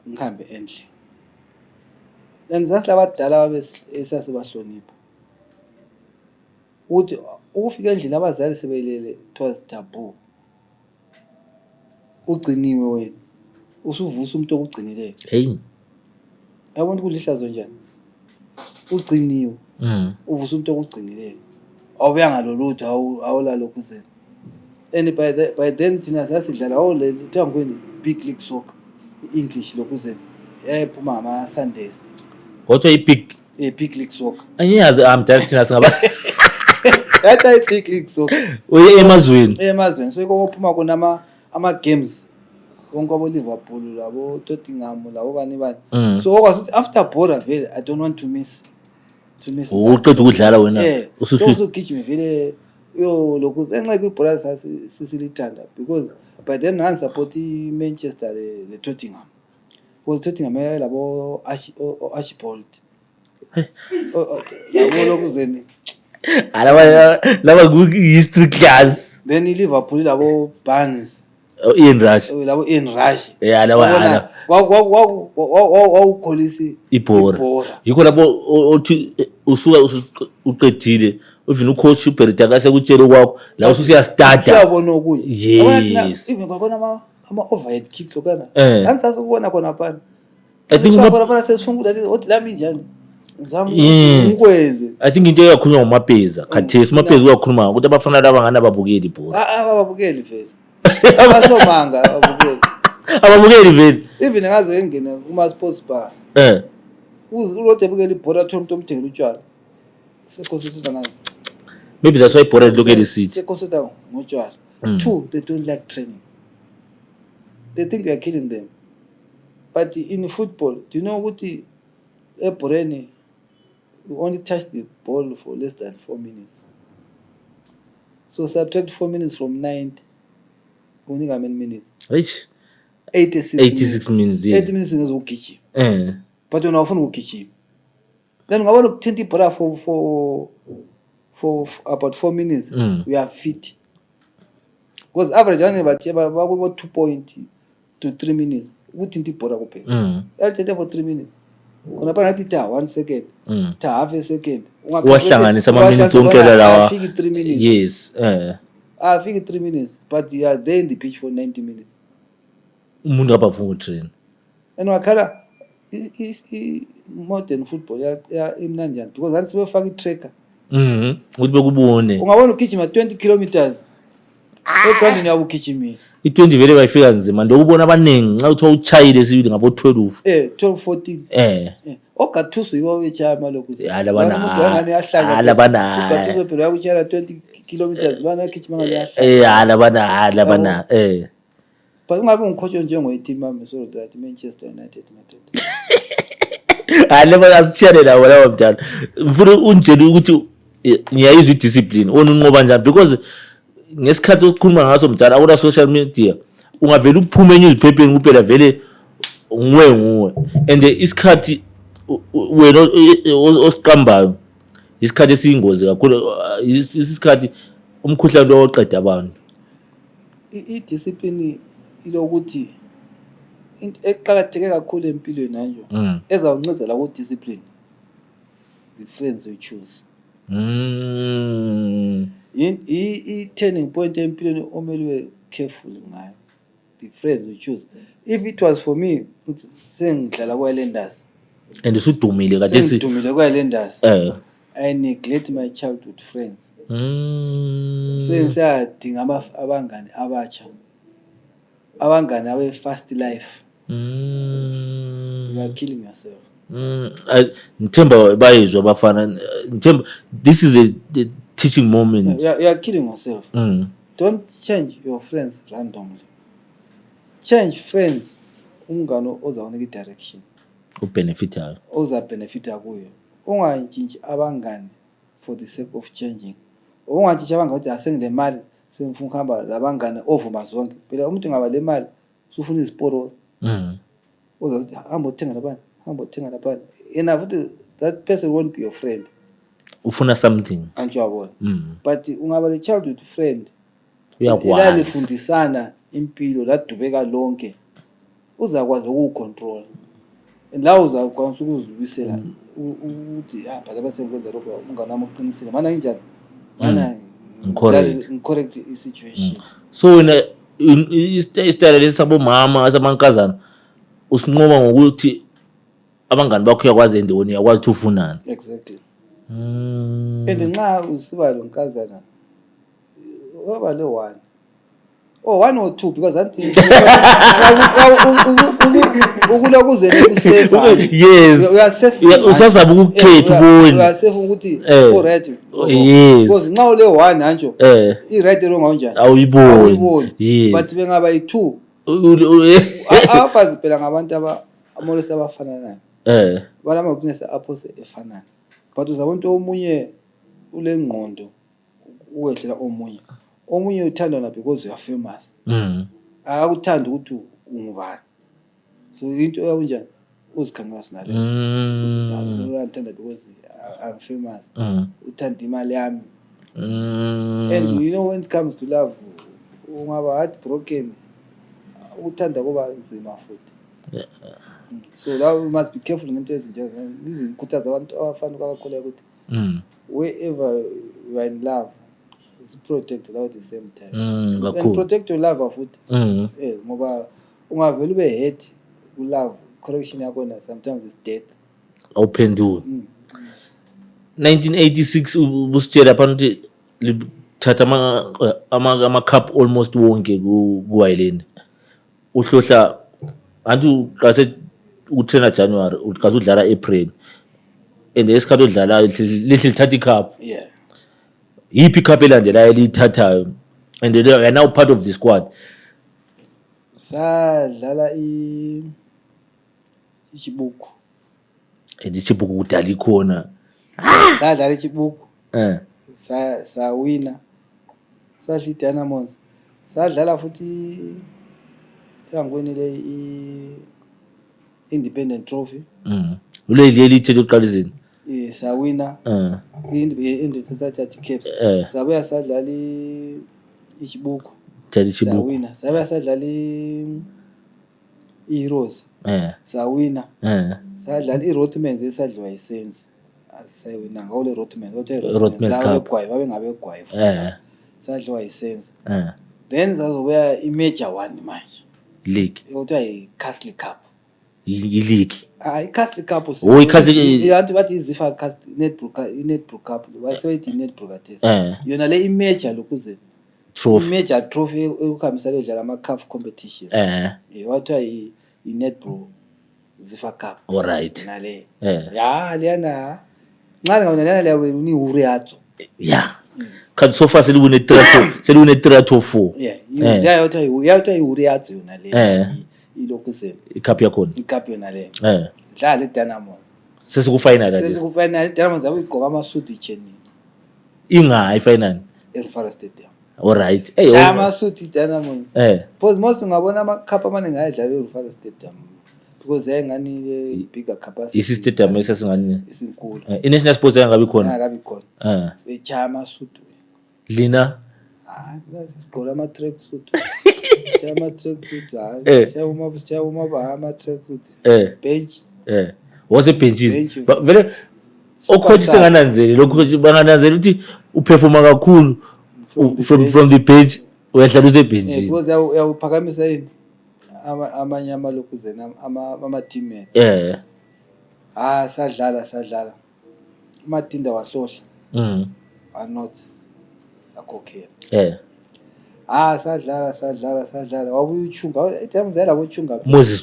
ngihambe endlini then sasilabadala ababesasibahlonipha ukuthi ukufika endlini abazali sebelele it was taboo ugciniwe wena usuvusa umuntu okugcinileyo yabona ukuthi lihlazo njani ugciniwe uvusa umuntu okugcinileyo awubuya ngalolutho awulalokhu zena and by then thina sasidlala kuthiwa ngweni big league soccer i-English lokhu zena yayiphuma ngama-Sundays kodwa i-big league soccer angiyazi amdala thina singaba yathi i-big league soccer uye emazweni so kophuma khona ama-games konke abo-Liverpool labo Tottenham labo bani so okwazi after bora vele I don't want to miss uqeda ukudlala wena usugijima vele lokhu enxeke ibhola sisilithanda because by then I support i-Manchester le Tottenham because Tottenham labo Archibald labo lokhu zeni laba ku-history class then i-Liverpool labo Barnes Ian Rush labo Ian Rush lawa wawukholisi ibhora yikho lapho othi usuka uqedile uvina ucoach uBerita kase kutshela kwakho la usuyastarta usiyabona okunye yes even kwakhona ama-overhead kicks lokana angisase ukubona khona phana I think phana sesifungula othi lami njani ngizama ukwenze I think into eyakhulunywa ngomapeza khathesi umapeza uyakhuluma ukuthi abafana laba ngana babukeli ibhora ababukeli vele abasomanga ababukeli vele even ngaze ngene kuma sports bar ulode bukeli ibhora thola umuntu omthengela utshwala sekhosisa ngazi maybe that's why ibhora lokeli city sekhosisa ngotshwala 2 they don't like training they think you are killing them but in football do you know ukuthi ebhoreni you only touch the ball for less than 4 minutes so subtract 4 minutes from 90 unika how many minutes 86 minutes 80 minutes ngezokugijima but wena ufuna ukugijima then ungabona ukuthinta ibhola for about 4 minutes you are fit because average one bathi bakubo 2 to 3 minutes ukuthinta ibhola kuphela yalithethe for 3 minutes kona phana nathi ta 1 second ta half a second ungahlanganisa ama minutes onke lawa afike 3 minutes yes afike 3 minutes but you are there in the pitch for 90 minutes umuntu abafuna utrain and wakhala modern football ya imnandi njani because anti sebefaka i-tracker ukuthi bekubone ungabona ugijima 20 kilometers egroundini yabo ugijimile i-20 vele bayifika nzima ndokubona abaningi nxa uthiwa uchayile sibili ngabo 12 14 oGattuso yiwo wechaya malokhu alabana uGattuso phela yakutshela 20 kilometers bana agijima ngale yahlala alabana but ungabe ungikhotsho njengo-team yami so that Manchester United Madrid laba asitshele lawo lawo mdala mfuna unjeni ukuthi ngiyayizwa i-discipline wona unqoba njani because ngesikhathi okukhuluma ngaso mdala akula social media ungavela uphume enewspapeni kuphela vele nguwe and isikhathi wena osiqambayo isikhathi esiyingozi kakhulu isikhathi umkhuhlane lo oqeda abantu i-discipline ilokuthi into eqhakatheke kakhulu empilweni manje ezawuncedza la ku discipline the friends you choose i turning point empilweni omele ube careful ngayo the friends we choose. If it was for me, sengidlala kwa-Highlanders. And usudumile kade sengidumile kwa-Highlanders. I neglect my childhood friends. Sengisayadinga abangani abatsha. Abangani abe-fast life. You are killing yourself. Ngithemba bayizwa bafana. Ngithemba this is a teaching moment. You are killing yourself. Don't change your friends randomly. Change friends umngane ozakunika i-direction. Ubenefitayo. Ozabenefita kuyo. Ungantshintshi abangani for the sake of changing. Ungantshintshi abangani ukuthi asengile mali sengifuna ukuhamba labangani ovuma zonke. Phela umuntu ngaba le mali usufuna iziporo. Uzathi hamba uthenga labani, hamba uthenga labani. Yena futhi that person won't be your friend. Ufuna something. Anjawabona. But ungaba le childhood friend. Uyakwazi. Elifundisana impilo ladubeka lonke. Uzakwazi ukucontrol. And la uzakwazi ukuzibisela ukuthi phela bese ngikwenza lokho umngane wami uqinisile. Mana kanjani? Mana correct i-situation. So istyle lesabo mama asamankazana usinqoba ngokuthi abangani bakho uyakwazi endewoni uyakwazi ukuthi ufunani. Exactly. And nxa usiba lo nkazana waba le 1 1 or 2 because anti ukulokuze nesafe. Yes. We are safe. Usazabe ukukhetha uboni. We are safe ukuthi alright. Yes. Because nxa ule 1 anjo I right wrong kanjani? Awuyiboni. Yes. But bengaba i2 abafazi phela ngabantu amolesa abafananayo. Balama kukunesa aphose efanana. But uzabona omunye ule ngqondo uwehlela omunye. Omunye uthandwa na because you are famous. Akakuthanda ukuthi ungubani. So into yakunjani uzikhanqasa nale. Uyathanda because I'm famous. Uthanda imali yami. And you know when it comes to love ungaba heartbroken. Uthanda kuba nzima futhi. So now we must be careful ngento ezinje. Izikhuthaza abantu abafana kakhulu ukuthi wherever you are in love protect at the same time. And protect your love futhi. Ngoba ungavela ube hate love correction yakho na sometimes is death. Awuphendula. 1986 ubusitshela phansi lithatha ama cup almost wonke ku Island. Uhlohla antu qase uthena January uqase udlala April. And esikhathi odlala lithatha icup. Yeah. Yiphi cup elandelayo lithathayo and they are now part of the squad. Sadlala ichibuku. Ichibuku kudala ikhona. Sadlala ichibuku. Sa winner. Sadlala Dynamos. Sadlala futhi ngangwenile Independent Trophy. Uleli lithethe uqalizini. Sa winner. In Society Caps. Sabuya sadlala ichibuku. Sa winner. Sabuya sadlala iHeroes. Sa winner. Sadlala iRothmans esadliwa iSense. Asayewina ngole Rothmans. Rothmans Cup. Babe ngabe egwayi. Sadliwa iSense. Then zazobuya iMajor 1 manje. League. Uthiwa iCastle Cup. I-league. iCastle Cup iCastle bathi izifa Castle Nedbrook Cup baseyithi Nedbrook athes. Yona le iMajor lokuze trophy. IMajor trophy ukuhambisana udlala ama CAF competitions. Wathiwa iNedbrook Zifa Cup. Alright. Nale. Ya liyana nxa ngawona leyo uni uriatso. Yeah. Kanti so far selune 3 Yeah. Yathiwa iuriatso yona le. Ilokuzeni icup yakhona icup yona le dlala iDynamos sesikufinal iDynamos abuyigqoka amasuit ichenini inga ifinal eRufaro Stadium. Alright. Amasuit iDynamos because most ngabona ama cup amaningi ayidlala eRufaro Stadium because ayengani bigger capacity isi stadium esasingani isinkulu iNational Sports yangabi khona akabi khona echama amasuit lina sigqoka ama track suit Chama track suit Chama bahama track suit bench was a bench vele ocoach sengananzeli lokho bangananzeli ukuthi uperforma kakhulu from the bench uyadlala use bench because uyaphakamisa yini amanye amalokuzana ama teammates sadlala uMatinda wahlohla not sakhokhela sadlala wabuye uChunga etime zela boChunga Moses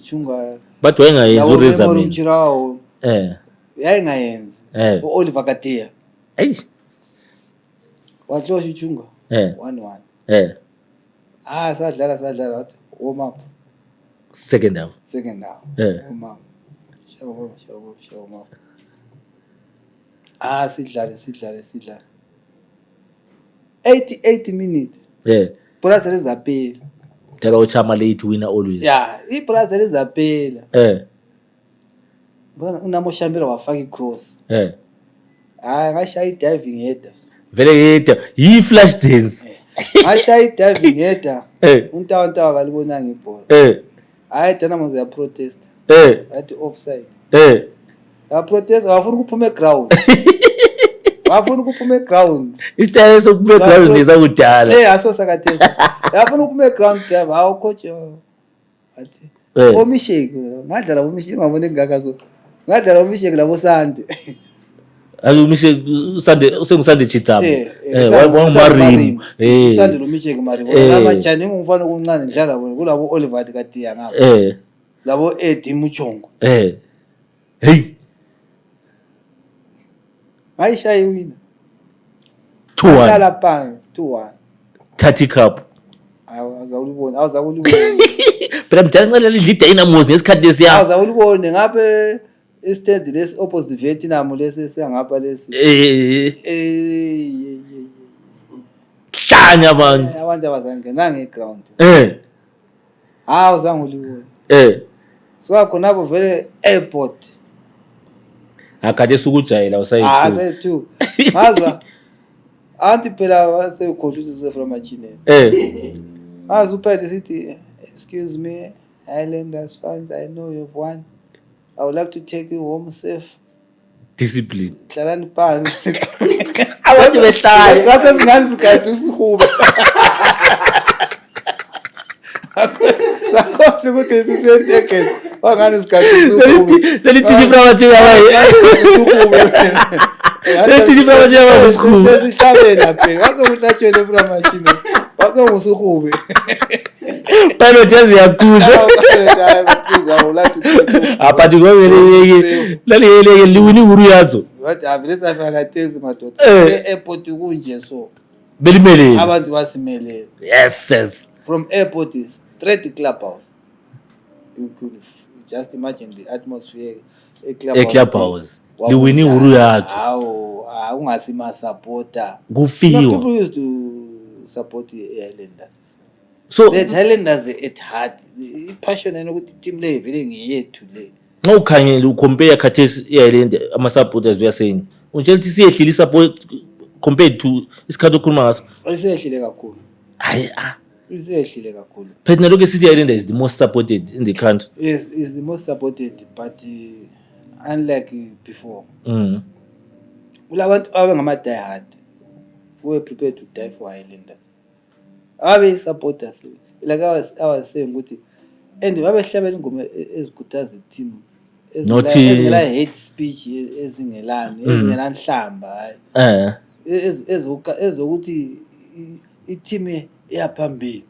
Chunga but wayengayenza uReza Mchirawo yayingayenzi uOliver Katia wahlosha uChunga 1-1 sadlala wathi warm up second half warm up shawo sidlale 80 minutes Brazil izaphela tell uChama late winner always iBrazil izaphela unamo Shambira wafaka icross ngashaya idiving header vele header yi flash dance ngashaya idiving header untawa kalibona ngebhola Dynamos ya protest athi offside ya protest wafuna ukuphuma eground isitayela sokuphuma eground lesakudala asosakathetha yafuna ukuphuma eground drive coach athi omisheki ngadlala omisheki ngabona engaka so ngadlala omisheki labo Sande Sande usengusande Chitama wangmarim Sande lo misheki mari bona manje ngumfana okuncane ngidlala bona kulabo Oliver Katia ngapha labo Eddie Muchongo ayishaya wina 2-1 30 cup awuzawulibona phela mjana nqala lidla Dynamos ngesikhathi lesiyama awuzawulibona ngabe istand lesi opposite Vietnam lesi siyangapha lesi hlanya abantu abazangena ngeground awuzangulibona so khona abo vele airport akade sukujayela usayi2 mazwa anti phela wase computer from machine uphethe sithi excuse me Islanders fans, I know you've won. I would like to take you home safe. Discipline Hlalani phansi abathi behlala ngathi singani sikade usihuba lakho ukuthi sisenteke wangani sikade usihuba selithi phakathi selithi phakathi usihuba sesihlabela phela wasokuhlatshele from wasongusihube phela uthi yakuza aphathi ngobeleke laleleke liwini huru yazo wathi avilesa phakathezi madoda airport kunje so belimele abantu basimelele yes from airport is straight clubhouse. You could just imagine the atmosphere clubhouse liwini huru yazo ungasima supporter kufiwa people used to support the Islanders. So the Islanders at heart passion ukuthi team le vele ngiyethu le. Xa ukhangela ucompare khathesi iIsland ama supporters uyasayini. Unjela ukuthi siyehlile support compared to isikhathi okhuluma ngaso. Isiyehlile kakhulu. Hayi isiyehlile kakhulu. Phela lokho sithi iIsland is the most supported in the country. Yes, is the most supported but unlike before. Kulabantu abangama die hard who are prepared to die for Islanders. Abe supporters like I was saying ukuthi and babehlabela ingoma ezikhuthaza team ezingela hate speech ezingelani ezingelanhlamba ezokuthi i-team iyaphambili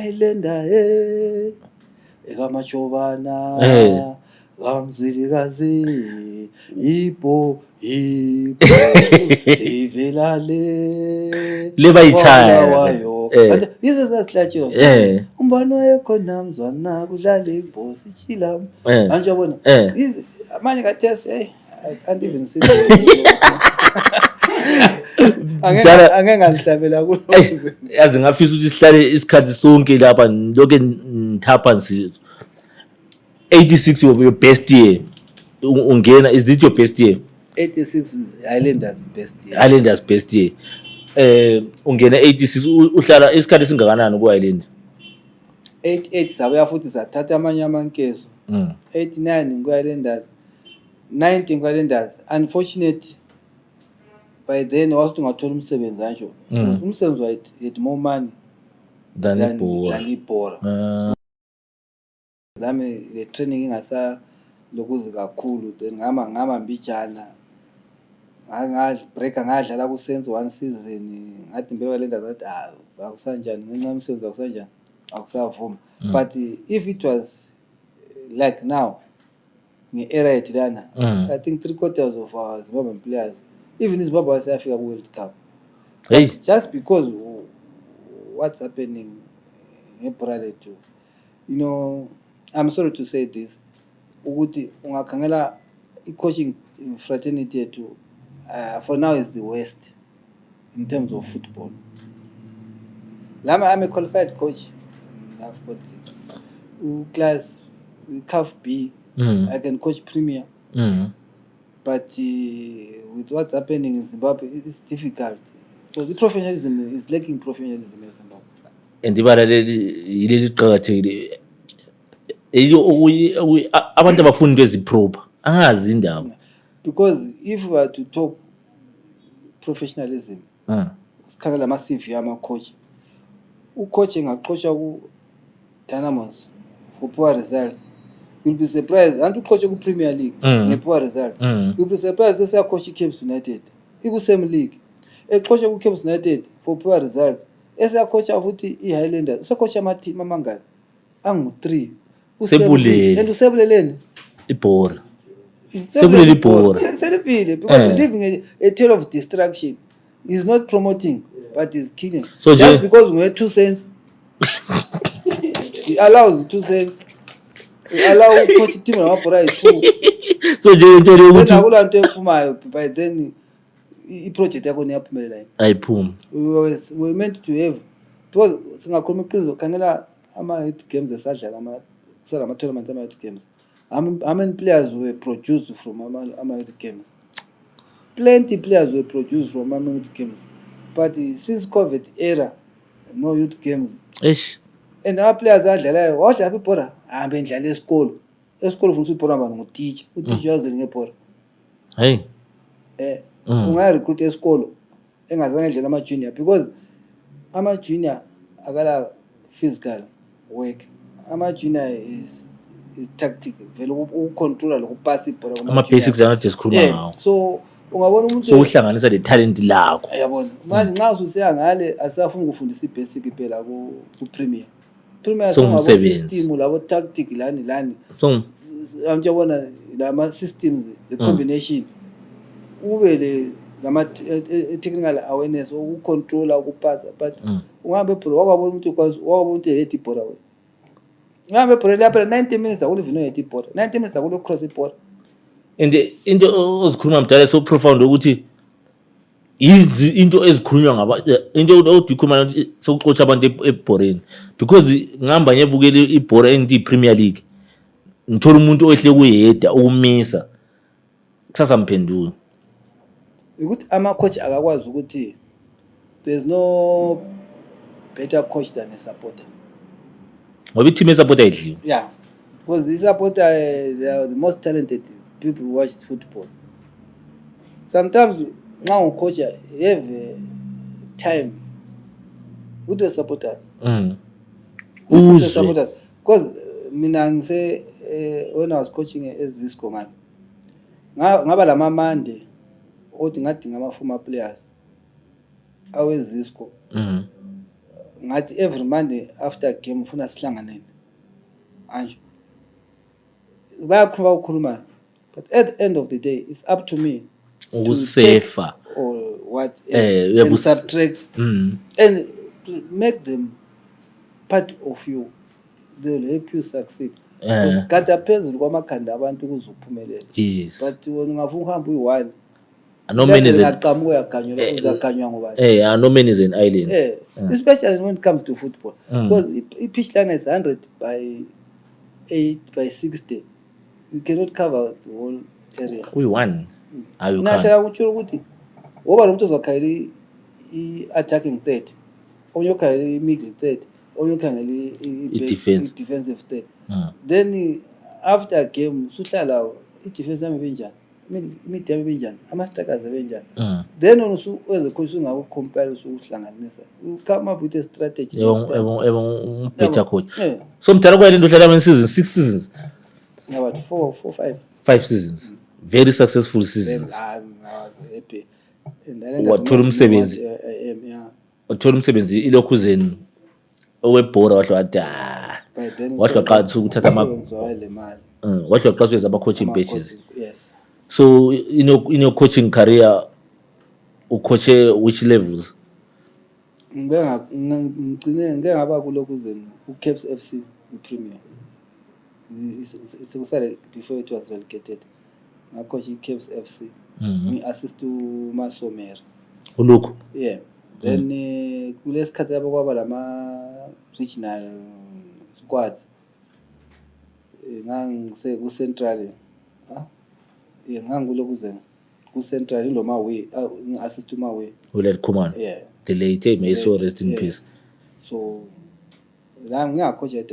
Islander ekamachobana Gamzilikazi ipo sivelale leba ichaya wayo yizo zasihlatshelo umbani wayekhona mzwana kudlala ibhosi ichila manje yabona manje kathesi I can't even see angeke ngasihlabela kulo yazi ngafisa ukuthi sihlale isikhathi sonke lapha lokho ngithapha nsizwe 86 your best year ungena is it your best year 86 is Islanders best year ungena 86 uhlala isikhathi singakanani ku Island 88 sabuya futhi sathatha amanye amankezo 89 ku Islanders 90 ku Islanders unfortunately by then wasungathola umsebenzi anjo umsebenzi wa it more money than ibhora. Nami le training ingasa lokuzi kakhulu then ngama mbijana break ngadlala ku Saints one season ngathi impela lenda zathi akusanjani ngenxa umsebenzi akusanjani akusavuma. But if it was like now nge-era yethu lana, I think 3/4 of our Zimbabwean players, even Zimbabwe wasiyafika ku World Cup. Hey. Just because what's happening ngebhora lethu, you know, I'm sorry to say this, ukuthi ungakhangela i-coaching fraternity yethu for now is the worst in terms of football. I'm a qualified coach. I've got class CAF B. I can coach Premier. But with what's happening in Zimbabwe, it's difficult because the professionalism is lacking professionalism in Zimbabwe. And yileli qhakathekile abantu abafunda eziproper angazi indaba, because if we are to talk professionalism sikhangela ama CV ama coach, ucoach engaqoshwa ku Dynamos for poor results, you'll be surprised. And ucoach ku Premier League nge poor results, you'll be surprised esa coach iCape United iku same league, ecoach ku Cape United for poor results, esa coach futhi iHighlanders esa coach ama team amangaki angu-3 sebulele and usebuleleni ibhora sebulele ibhora selipile because living a tale of destruction is not promoting but is killing. So just because we have 2 cents it allows 2 cents, it allow coach team amabhora 2. So nje into yokuthi akulanto ephumayo by then i-project yakho niyaphumelela ayiphumi. We meant to have, because singakhuluma iqiniso khangela ama-youth games esadlala ama-tournaments ama-youth games, how many players were produced from ama-youth games? Plenty players were produced from ama-youth games, but since COVID era no youth games. And our players adlalayo wadlala ibhora ahambe ndlala esikolo funa ibhora manje ngutitsha utitsha waze ngebhora unga-recruit esikolo engazange edlela ama-junior, because ama-junior akala physical work, ama-junior is tactic, vele ukucontrola lokupasa ibhola ama-basics anade sikhuluma ngawo. So ungabona umuntu so uhlanganisa le talent lakho, yabona manje nxa ususiya ngale asafuna ukufundisa i-basic phela ku-Premier system labo tactic lani so angiyabona lama systems, the combination ube le lama technical awareness ukucontrola ukupasa, but ungabe pro wakabona umuntu wakabona umuntu ethi ibhora wena ngabe bhora lapha 90 minutes akulivino ethi ibhora 90 minutes akulo cross ibhora. And into ozikhuluma mdala so profound ukuthi into ezikhulunywa ngaba into odikhuluma sokuxotsha abantu ebhoreni, because ngihamba ngiyebukela ibhora enti Premier League ngithola umuntu ohle kuyeda ukumisa kusasa mphendula ukuthi ama coach akakwazi ukuthi there's no better coach than a supporter. Ngoba i-team esupporter idliwe. Yeah, because the supporter they are the most talented people who watch football. Sometimes now coach have time with the supporters. With the supporters, because mina ngise when I was coaching as this man ngaba lama Monday othi ngadinga ama former players awezisco ngathi every Monday after game ufuna sihlanganene anje bayakhuluma ukukhuluma, but at the end of the day it's up to me to safer or what and subtract and make them part of you, they'll help you succeed. Ukugada phezulu kwamakhanda abantu ukuze uphumelele. Yes. But wena ungafuna uhamba uyi-1 no man is ngaqhamuka uyaganyelwa uzaganywa ngobani. No man is an island. Especially when it comes to football, because i-pitch line is 100 by 8 by 60, you cannot cover the whole area. Uyi-1 nahlala ngutshela ukuthi woba lo muntu ozakhayela i-attacking third, onye okhayela i-middle third, onye okhangela i-defensive third. Then after game usuhlala i-defense yami benjani imidi yabo benjani ama-strikers benjani then as a coach ungakucompile usuhlanganisa you come up with a strategy better coach so mdala kwayena into hlala ama seasons 6 seasons about 5 seasons very successful seasons I was happy and wathola umsebenzi wathola umsebenzi ilokhuzeni owebhora wahle wathi wahle qanisa ukuthatha wahle qaswe ama coaching badges yes so in your coaching career ucoache which levels ngicine ngaba kulokhuzeni uCaps FC iPremier it's before it was relegated ngacoach iCaps FC ngi-assist uMasomere ulokhu yeah then kulesikhathi lapho kwaba lama regional squads ngangise ku central ngangulokhuzeni ku central indoma way ngi-assist uMawe uLed Khumalo yeah the late may so rest in peace so la ngiyacoach at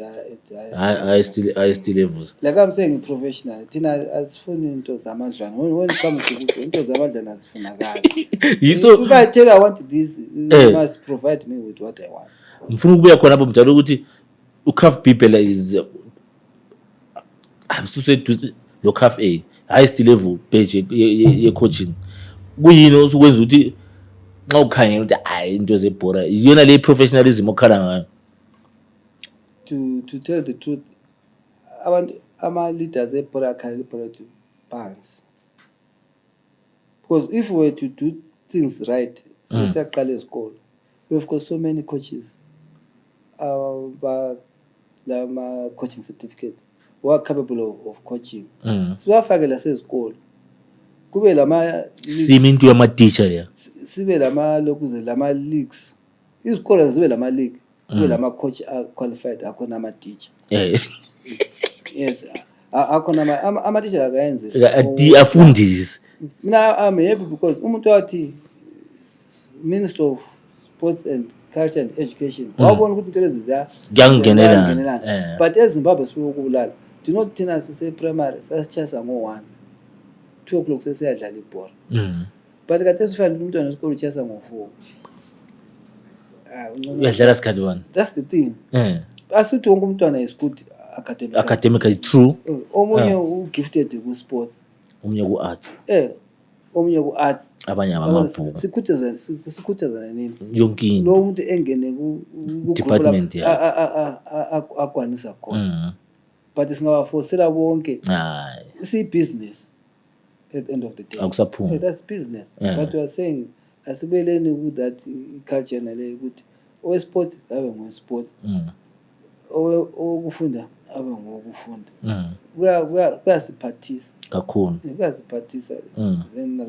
I still levels like I'm saying professional thina asifuni into zamadlana when it comes to into zamadlana asifunakala so if I tell I want this you must provide me with what I want mfuna ukubuya khona lapho mjalo ukuthi uCAF people is abususe lo CAF A highest level page ye coaching kuyini osukwenza ukuthi nxa ukhangela ukuthi hayi into zebhora iyona le professionalism okhala ngayo to tell the truth abantu ama leaders ebhora akhala ibhora to pants because if we were to do things right siyaqala esikole we've got so many coaches lama coaching certificate who are capable of coaching siwafake lasezikole kube lama simi into yama teacher ya sibe lama lokuze lama leagues izikole zibe lama league kube lama coach qualified akhona ama teacher yes akhona ama teacher akayenze afundisi mina I'm happy because umuntu wathi Minister of Sports and Culture and Education wabona ukuthi into lezi ziyangenelana but eZimbabwe siyokulala do not thina sise primary sasichasa ngo1 2 o'clock sesiyadlala ibhola but kade sifanele umntwana wesikole uchasa ngo4 uyadlala sikhathi bani that's the thing asithi wonke umntwana is good academically true omunye ugifted ku sports omunye ku arts omunye ku arts abanye abamabhuku sikhuthazana nini yonke lo muntu engene ku department akwanisa khona but singabafosela bonke hayi si business at the end of the day akusaphuma that's business but we are saying asibeleni ku that culture nale ukuthi o sport abe ngo sport okufunda abe ngokufunda kuyasiphathisa kakhulu kuyasiphathisa then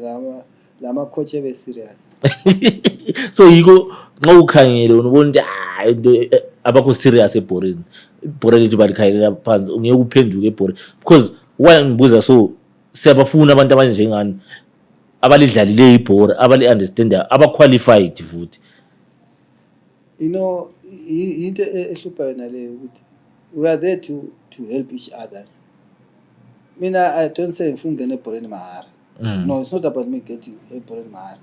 lama coach ebe serious so yiko nxa ukhangele unubona ukuthi hayi into abakho serious ebhorini ibhora lethu balikhayelela phansi ungeke uphenduke ebhorini because why ngibuza so siyabafuna abantu abanjengani abalidlalile ibhora abali understand abaqualified futhi you know into ehlupha yona le ukuthi we are there to help each other mina I don't say ngifuna ngene ebhoreni mahara no it's not about me getting ebhoreni mahara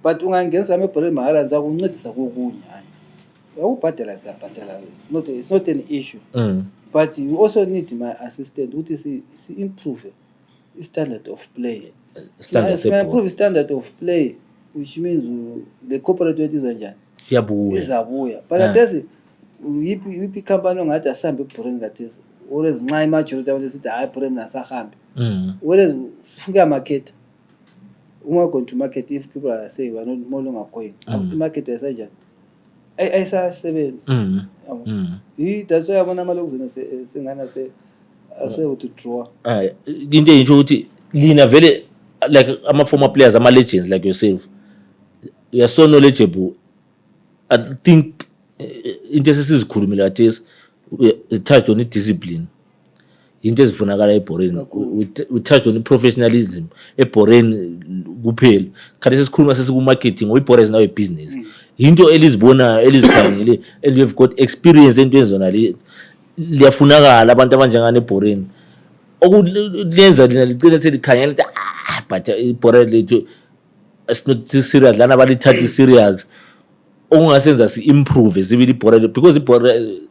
but ungangenisa ebhoreni mahara ngiza kuncedisa kokunye hayi awubhadela siyabhadela it's not an issue but you also need my assistant ukuthi si improve standard of play improve standard of play which means the corporate weight is njani izabuya but athesi yipi company ongathi asambe ebhoreni kathesi always nxa imajority abantu sithi hayi ebhoreni nasahambe always sifika market uma going to market if people are saying we are not more longer going akuthi market ayisanjani ayisasebenzi that's why abona amalokuzina sengana ase to draw into enje ukuthi lina vele like ama former players ama legends like yourself you are so knowledgeable I think into esizikhulumile athi we touched on discipline into ezifunakala ebhoreni we touched on professionalism ebhoreni kuphela khathi sesikhuluma sesiku marketing ibhora is now a business into elizibona elizikhangele and you've got experience into ezona liyafunakala abantu abanjengane ebhoreni okulenza lina licine selikhangela ukuthi but iborele to it's not serious lana balithatha serious ongasenza si improve sibili iborele because iborele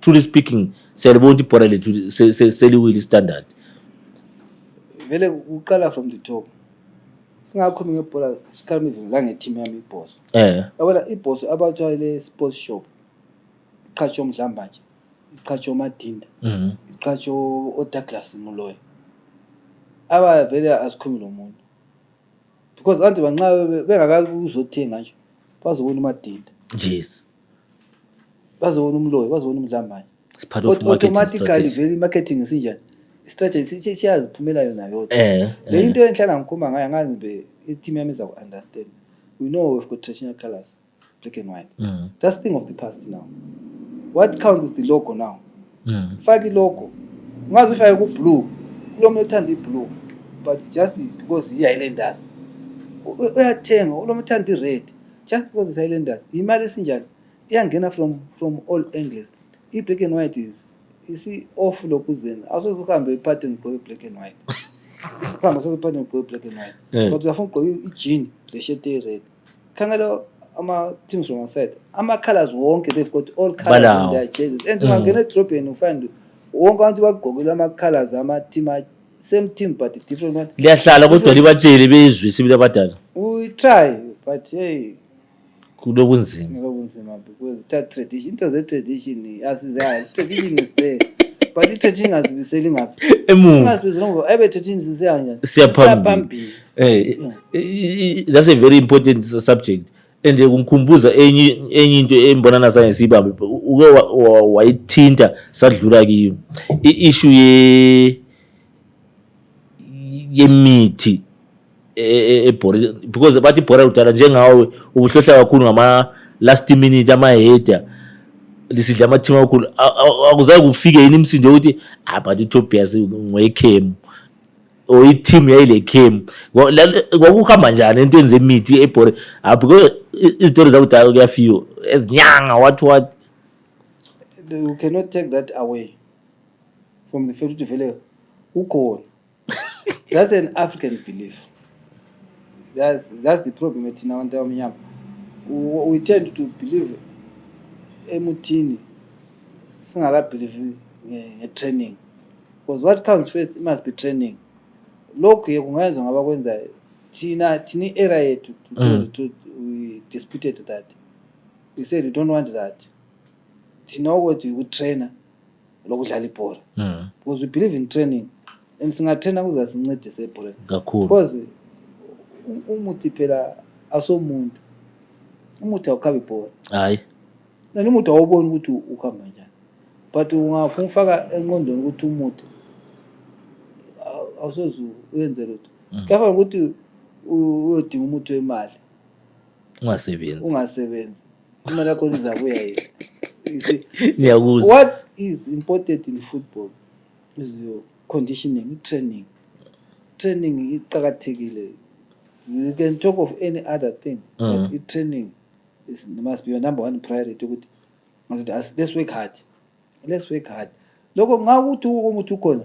truly speaking selibona iborele to seliwili standard vele uqala from the top singakhuluma ngebhola sikhuluma la ngeteam yami iBoss yabona iBoss abathwale sports shop iqhatsho omdlamba nje iqhatsho Madinda iqhatsho oDouglas Muloya aba vele asikhulumi lo muntu because abantu banxa bengakazi uzothenga nje bazobona uMadinda yes bazobona uMloya bazobona umdlamba it's part of automatically vele marketing isinjani strategy siyaziphumela yona yodwa le into enhlala ngikhuluma ngayo ngazi be i-team yami iza ku understand we know we've got traditional colors black and white that's thing of the past now what counts is the logo now faka ilogo ungazi ufake ku blue kulo muntu uthanda iblue but just because i-Highlanders uyathenga lo muntu uthanda i-red just because it's Highlanders imali esinjani iyangena from all angles i-black and white isi off lokuzeni asoze uhambe ipattern gqoke black and white kama asoze ipattern gqoke black and white but uyafuna ugqoke i-jean le shirt red khangela ama teams from outside ama colors wonke they've got all colors in their jerseys and ungangena edrobheni ufind wonke abantu bagqokile ama colors ama team same team but different one liyahlala kodwa libatshele bezwe sibili abadala we try but hey kulobunzima because that tradition into ze tradition asizayo tradition is there but the tradition azibiseli ngaphi ingazibiseli ngoba abe tradition siyaphambili that's a very important subject and kungikhumbuza enye into embonana sanye sibambe uke wayithinta sadlula kiyo i-issue yemithi ebhora because bathi ibhora udala njengawe ubuhlohla kakhulu ngama last minute ama-header lisidla amathima kakhulu akuzayi kufike yini imsindo yokuthi but iTobias ngoyekhem or i-team yayile khem kwakuhamba njani entweni zemithi ebhora because izitori zakudala kuyafiwa ezinyanga what you cannot take that away from the fact ukuthi vele ukhona that's an African belief. That's the problem with abantu abamnyama. We tend to believe emuthini singaka believe training because what counts first must be training. Lokho kungayenza ngaba kwenza thina era yethu we disputed that. We said we don't want that. Thina ukuthi ukutrainer lokudlala ibhola because we believe in training and singatrainer kuzasincedise ebholeni kakhulu because umuthi phela asomuntu umuthi awukhabi ibhola hayi nani umuthi awuboni ukuthi ukhamba njani but ungafuna ufaka enqondweni ukuthi umuthi awusoze uyenze lutho kufana ukuthi uyodinga umuthi wemali ungasebenzi imali yakho izabuya niyakuzwa what is important in football is your conditioning training iqhakathekile. You can talk of any other thing but training must be your number one priority. Let's work hard lokho ngakuthi ukuthi ukhona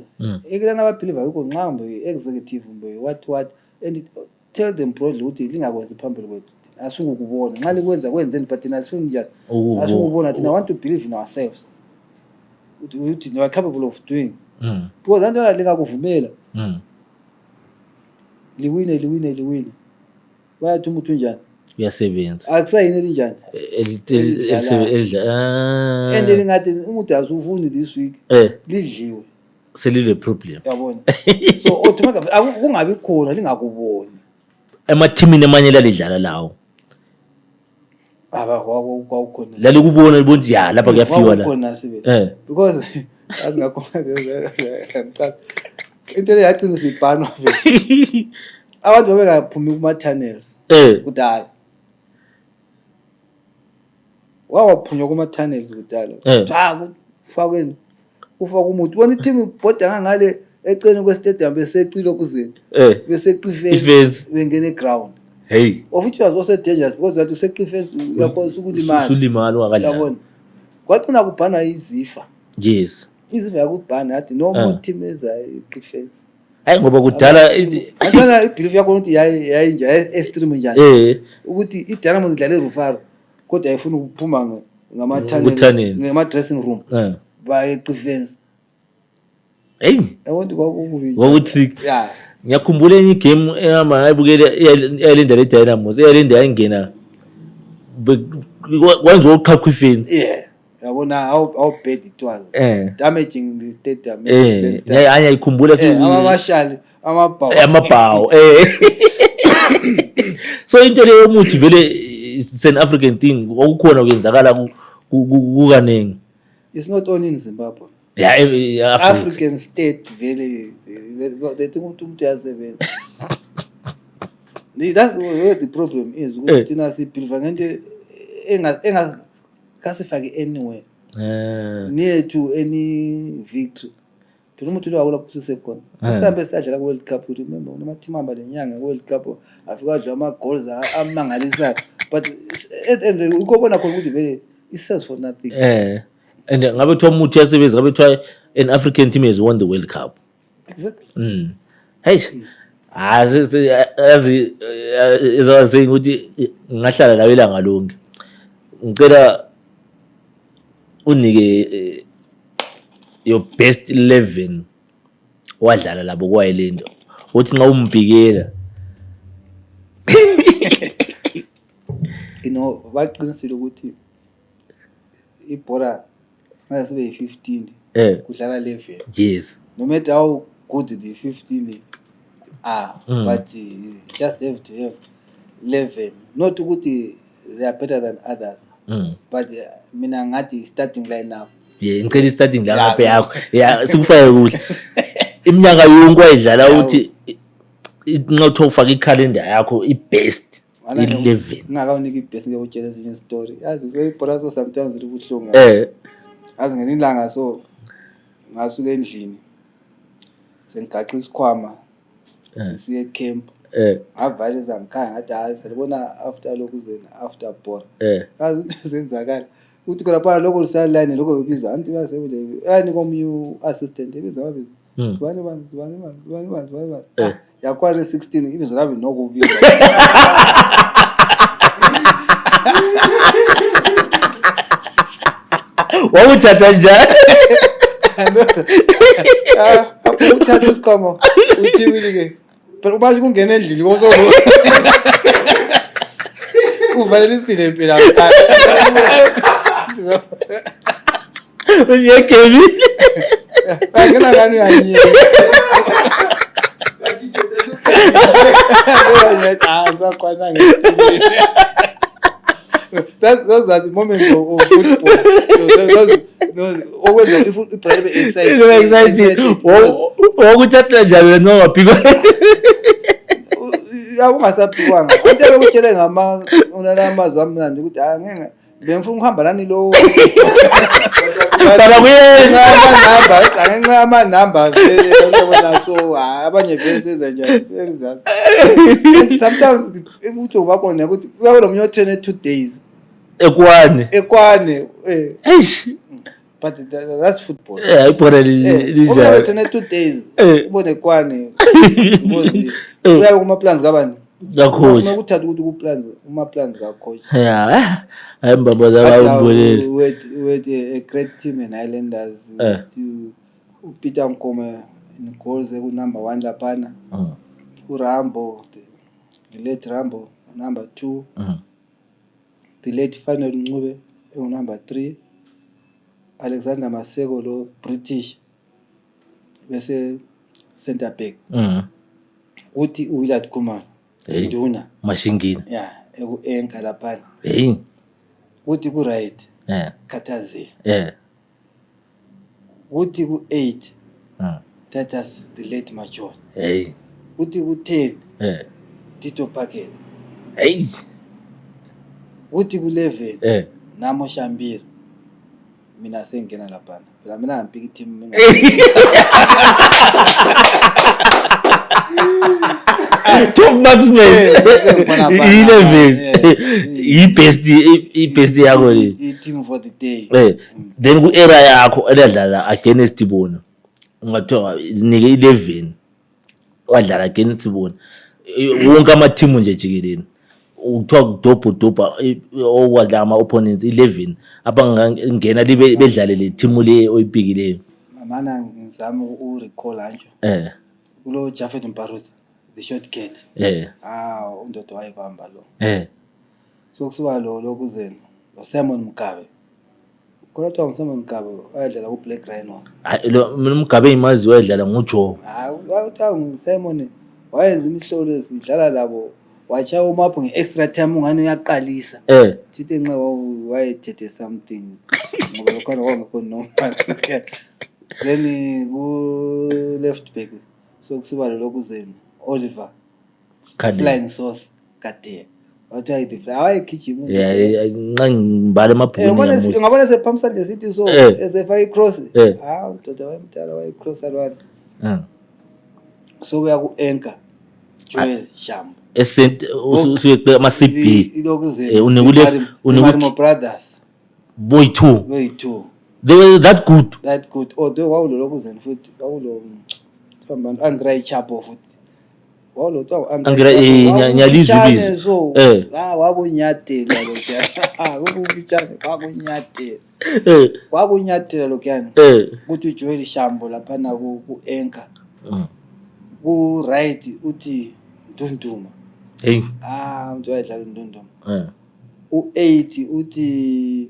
ekulana ababeliever ukho nqambe executive mbe what and tell them broadly ukuthi lingakwenza phambili kwethu asukukubona nxa likwenza kwenzeni but thina sifuna njani asukubona thina want to believe in ourselves ukuthi we are capable of doing because antwana lingakuvumela liwine bayathi umuntu njani uyasebenza akusayini njani and lingathi umuntu azufuni this week lidliwe selile problem yabona so automatically kungabi khona lingakuboni emathimini amanye lalidlala lawo kwakukhona lalikubona libonzi ya lapha kuyafiwa la because azingakhona ngicela into le yaqinisa ibhano abantu babengaphumi kuma tunnels kudala wawaphunywa kuma tunnels kudala kufakweni ufaka umuntu wona i-team ibhoda ngale eceleni kwestadium beseqile okuzeni beseqifence bengene ground of which was also dangerous because that useqifence uyakwazi ukulimala ungakadlala kwagcina kubhana izifa yes iziva yakubhana yathi no more team eza iqifence hayi ngoba kudala antana ibelief yakho ukuthi yayinje extreme njani ukuthi iDynamo idlale eRufaro kodwa ayifuna ukuphuma ngama dressing room bayeqifenza awuthi kwakubi ukuthi ngiyakhumbula enye igame ehamba ngayibukela eyalinda le Dynamos eyalinda yayingena kwenza uqhaqha ifence yabona how bad it was damaging the stadium anya ikhumbula amashali amabhawu so into leyo muthi vele it's an African thing okukhona kuyenzakala kukaningi. It's not only in Zimbabwe. African state vele they think umuntu uyasebenza. That's where the problem is. Ukuthi thina sibhiliva ngento engasifaki anywhere. Near to any victory. Phela umuntu lo akulapho usekhona. Sisambe sadlala ku World Cup, remember uma team amba lenyanga ku World Cup afika adla ama goals amangalisayo. But and ukubona khona ukuthi vele it sells for nothing. And ngabe thola umuntu yasebenza ngabe thola an African team has won the World Cup. Exactly. Hey. As I was saying ukuthi ngahlala nawe ilanga lonke. Ngicela unike your best 11 wadlala labo kwayilinto. Uthi nxa umbhikela baqinisile ukuthi ibhola singaze sibe yi-15 kudlala 11. Yes. No matter how good the 15 are, but just have to have 11. Not ukuthi they are better than others. But mina ngathi starting lineup. Ngicela starting lineup yakho. Sikufake kuhle. Iminyaka yonke wayidlala ukuthi inqotho ufaka i-calendar yakho i-best 11. Ngakawunika i-best ngiyokutshela ezinye story. Yazi so ibhola so sometimes libuhlungu. Yazi ngelinanga so ngasuka endlini. Sengigaxa isikhwama. Siye camp. Avaliza ngikhaya ngathi hayi selibona after lokhu zena after ball. Yazi into zenzakala. Uthi khona phana lokho lisaline lokho bebiza anti basebule. Yani komu assistant ebiza babiza. Zibani. Yakwari 16 ibizo lami nokubiza. Wawuthatha njani? Apho uthatha isikhomo uthibile ke. Pero bathi kungena endlini koso. Uvalelisile impela ekhaya. Uyekebile. Ngena ngani yanye. Zakwana ngithini. Those are the moments of football. Those okwenza ibrave excited. Okuthatha njalo noma phiko. Ungasaphikwanga. Into lokutshela ngama unalamazi amnandi ukuthi ngeke bemfuna ukuhamba nani lo. Baba kuyena ama number vele yabona so abanye bese njani serizazi. Sometimes umuntu ubakona ukuthi lo munye train 2 days. Ekwane. But that's football. Ibhola linjalo. Train 2 days. Ubone ekwane. Ubuzi. Uya kuma plans kabani? Coach. Ukuthatha ukuthi ku plans uma plans ka coach. Hayi mbaba zakawubulele. With a great team in Islanders to Peter Nkome in goals ku number 1 lapana. uRambo, the late Rambo, number 2. The late Final Ncube, number 3. Alexander Masego, lo British, bese center back. Uthi uWillard Koeman, Nduna. Mashingini. Yeah, enka lapha. Uthi ku right. Katazi. Uthi ku 8. That is the late Machon. Uthi ku 10. Tito Packet. Uthi ku 11. Namo Shambir. Mina sengena lapha. Phela mina ngipika team mina. Top marksman. 11. I-best yakho le. I-team for the day. Then ku era yakho eladlala against Tibona. Ungathiwa nike 11. wadlala against bona wonke ama team nje jikeleni ukuthiwa kudobha okwadla ama opponents 11 abangangena libe bedlale le team le oyipikileyo mana ngizama urecall anje kulo Jafet Mparutsa the short cat undodo wayebamba lo so kusuka lo lokuzeni lo Simon Mugabe kodwa ngiSimon Mugabe wayedlala ku Black Rhino lo Mugabe imazi wayedlala nguJoe wathi ngiSimon wayenza imihlolo esidlala labo wacha umapho ngeextra time ungane uyaqalisa thithi enxe wayethethe something ngoba khona kwangekho normal then ku left back so kusuka lo lokuzeni Oliver Flying Sauce kade wathi ayibifla awayegijima nqangibala emabhulini ngabona sephamsanje sithi so esefa icross udoda wayemtala wayecross alwana so uya ku anchor Joel Shambo esent usuke ama CB unekule brothers boy 2 they were that good although wawulo lokuzeni futhi wawulo thamba Angray Chapo futhi wawulo to Angray nyalizwe so wakunyatela lo kyana ukufitshane wakunyatela lo kyana kuthi Joel Shambo lapha na ku anchor ku right uthi Ndunduma umuntu wayedlala Ndunduma u8 uthi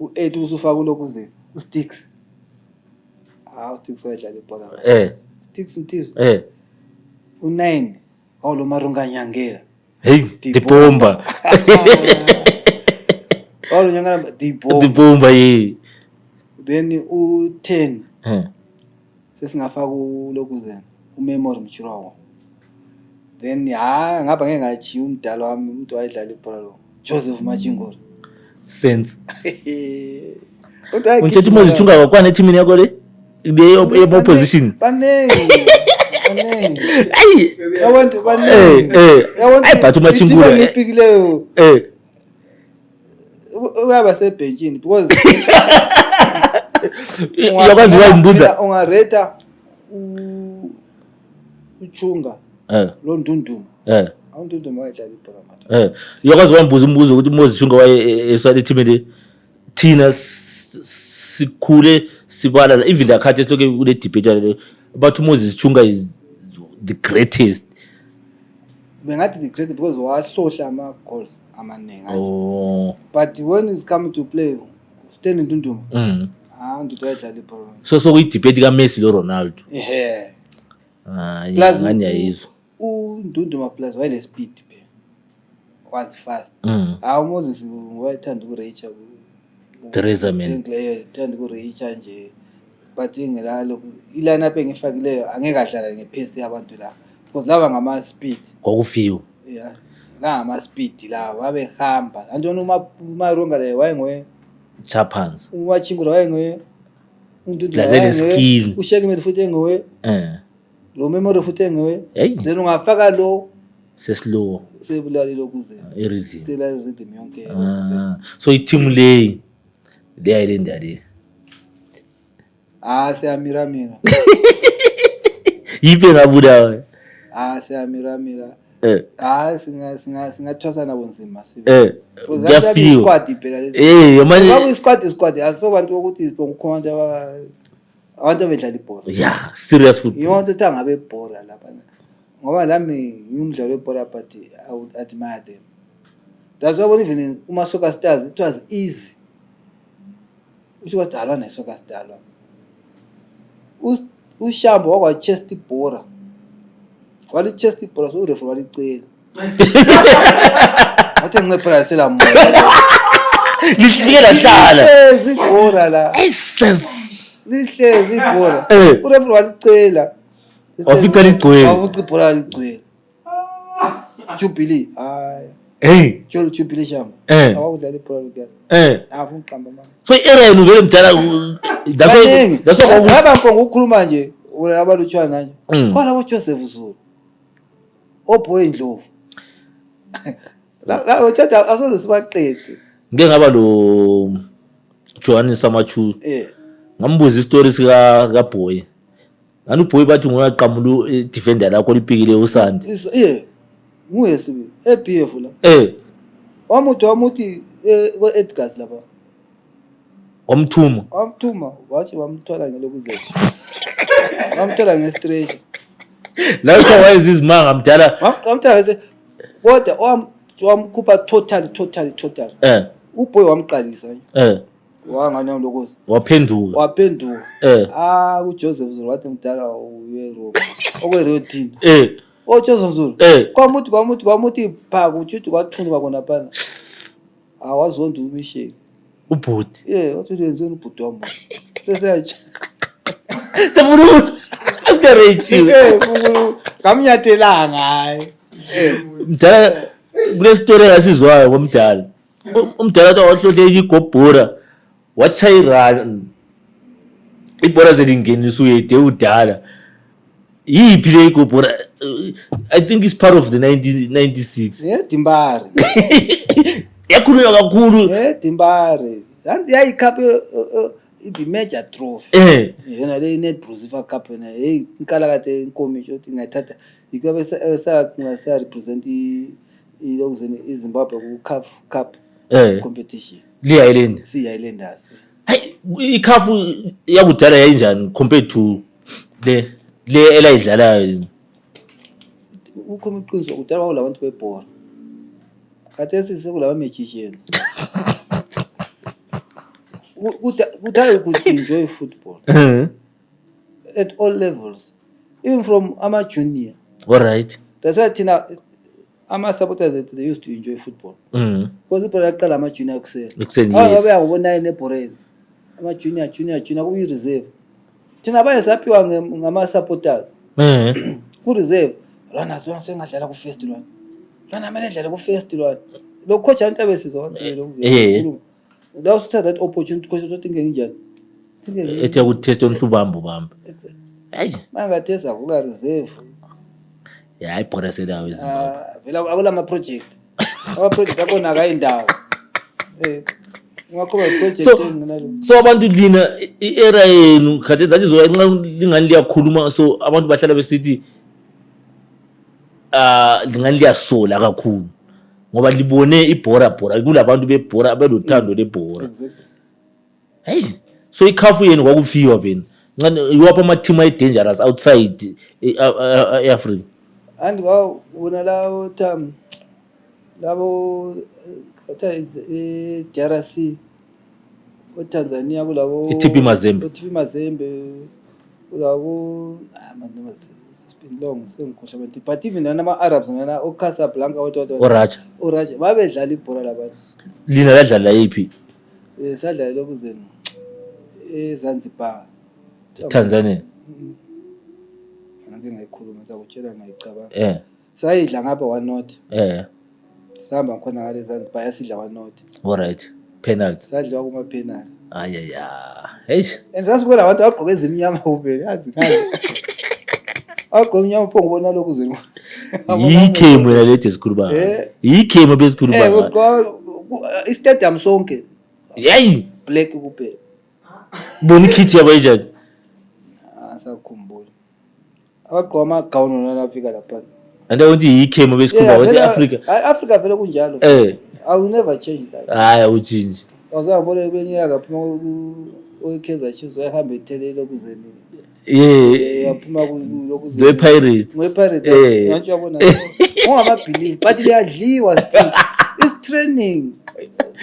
u8 usufaka kulokuzeni uSticks uSticks wayedlala ibhola Sticks Mthizo u9 awulo Marunga Nyangela dibomba awulo Nyangela dibomba then u10 sesingafaka kulokuzeni uMemory Mchirawo then ngapha ngeke ngachi umdala wami umuntu wayedlala ibhola lo Joseph Machingolo sense unjethi mozithunga kwakwane teamini yakho le opposition banengi yabantu banengi but uMachingolo ngipikileyo uyaba sebenchini because yakwazi wayimbuza ungareta uchunga lo Ndunduma Ndunduma wayedlala ibhola manje yakwazi wayimbuza umbuzo ukuthi mozithunga waye esale team le thina sikhule sibala even la khathi esiloke kule debate le but Moses Chunga is the greatest bengathi the greatest because wahlohla ama goals amaningi but when it's come to play Stanley Ndunduma ndodo wayedlala ibhola so kuyi debate ka Messi lo Ronaldo ngani yayizwa uNdunduma plus wayele speed phe was fast Moses wayethanda ukureach Teresa man thanda ukureach nje but ingelalo iline up engifakileyo angeke adlala ngepace yabantu la because laba ngama speed kwakufiwa ngama speed la babehamba antona uMaronga le wayengowe Chapans uMachingolo wayengowe Ndunduma skill uShekimeli futhi engowe lo Memory futhi engowe then ungafaka lo seslow sebulali lokuzeni irhythm selali rhythm yonke so i-team le ayilenda le siyamira yipe ngabuda siyamira singathwasa nabo nzima kuyafika squad phela lezi manje squad asobantu ukuthi isiphonkukhona abantu abedlala ibhola serious football yonke uthi angabe ibhola lapha ngoba lami ngumdlalo webhola but I would admire them. That's why even uma soccer stars it was easy usho kudalwa ne soccer star lo uShambo wakwa chest ibhola wali chest ibhola so referee walicela athi ngiphela sela moya lifike lahlala izibhola la lihlezi ibhola ureferee walicela wafika ligcwele wafuthi ibhola ligcwele Jubilee Jubilee Shambo awudlala ibhola lokuyana afunqamba mama so era yenu vele mdala that's why ngaba mpongo ukukhuluma nje abalutshwana nje kwala bo Joseph Zulu oboy Ndlovu la uthatha asoze sibaqede ngeke ngaba lo Johannes Samachu ngambuza istory sika boy Boy bathi nguyaqamula defender lakho lipikile uSandi. Nguye sibi eBF la. Wamuthi Edgars lapha. Wamthuma wathi wamthola ngelokuze. Wamthola ngestretch. La wayenza izimanga mdala. Wamthola nje kodwa wamkhupha total. Uboy wamqalisa nje. Wangana lokuze. Waphenduka. uJoseph Zulu wathi mdala uyeRope. OkweRoutine. Joseph Zulu. Kwamuthi pha kuthi kwathunduka kona phana. Awazonda uMichelle. Ubhuti. Wathi wenzeni ubhuti wami. Seseyatsha. Sefuna ukarechi. Kamnyatelanga hayi. Mdala kule story yasizwayo ngomdala. Umdala wahloleka igobhura. Wachayira ibhora zelingeniso yethe udala. Yiphi le igobhura? I think it's part of the 1996. Dimbari. Yakhulunywa kakhulu. Dimbari. Zanti yayikhaphe the major trophy. Yona le net Brucifer Cup yona inkala kade inkomisho uthi ngayithatha ikabe sa represent ilokuzeni iZimbabwe ku CAF Cup competition. Lia Island. Islanders. Hayi iCAF yakudala yayinjani compared to le elayidlalayo? Ukho iqiniso kudala kwalabantu bebhola. Kade sisekulaba magicians. Kudala ukuthi enjoy football. At all levels. Even from junior. All right. That's why thina supporters they used to enjoy football. Because ibhola yaqala junior kusela. Babe ngobona eBoreni. Junior ku reserve. Thina bayesaphiwa supporters. Ku reserve. Lona sengadlala ku first one. Lona manje dlala ku first one. Lo coach antabe sizwa lokho. That was that opportunity coach to think njani. Ethe ku test onhlubambo bamba. Hayi. Mangathesa kula reserve. Hayi ibhola selawo eZimbabwe. Vela akula ama project. Ama project akona akayindawo. Ngakho project nginalo. So abantu lina iera yenu kade that is why lingani liyakhuluma so abantu bahlala besithi lingani liyasola kakhulu ngoba libone ibhora kulabantu bebhora abelothando lebhora. Hey so iCAF yenu kwakufiwa bena iwapha ama team ay dangerous outside eAfrica. And una lawo tam labo DRC Tanzania kulabo iTP Mazembe kulabo manje spin long sengikhohle abantu but even nama Arabs nana oCasablanca oracha babedlala ibhola labantu. Lina ladlala yipi? Sadlala lokuzeni eZanzibar Tanzania. Ngake ngayikhuluma ngizakutshela ngayicabanga. Sayidla ngapha 1-0. Sihamba khona ngale Zanzibar yasidla 1-0. All right. Penalty. Sadliwa kuma penalty. Hey. Enzasibona abantu bagqoke ezimnyama ubele yazi ngazi. Agqoke imnyama pho ngibona lokhu zini. Yikhemu la lethi sikhuluma. Yikhemu besikhuluma. Istadium sonke. Hey. Black kuphela. Boni kit yabo enjani? Sakhumbula. Abagqoka amagawuni nona afika lapha. And I yikhemu besikhuluma wethi Africa. Africa vele kunjalo. I will never change that. Hayi awuchinji. Awuzabona benyaka phuma oKaizer Chiefs ehamba ethelele lokuzeni. Yaphuma lokuzeni. Pirates. Manje uyabona. Ungababelieve but liyadliwa still. It's training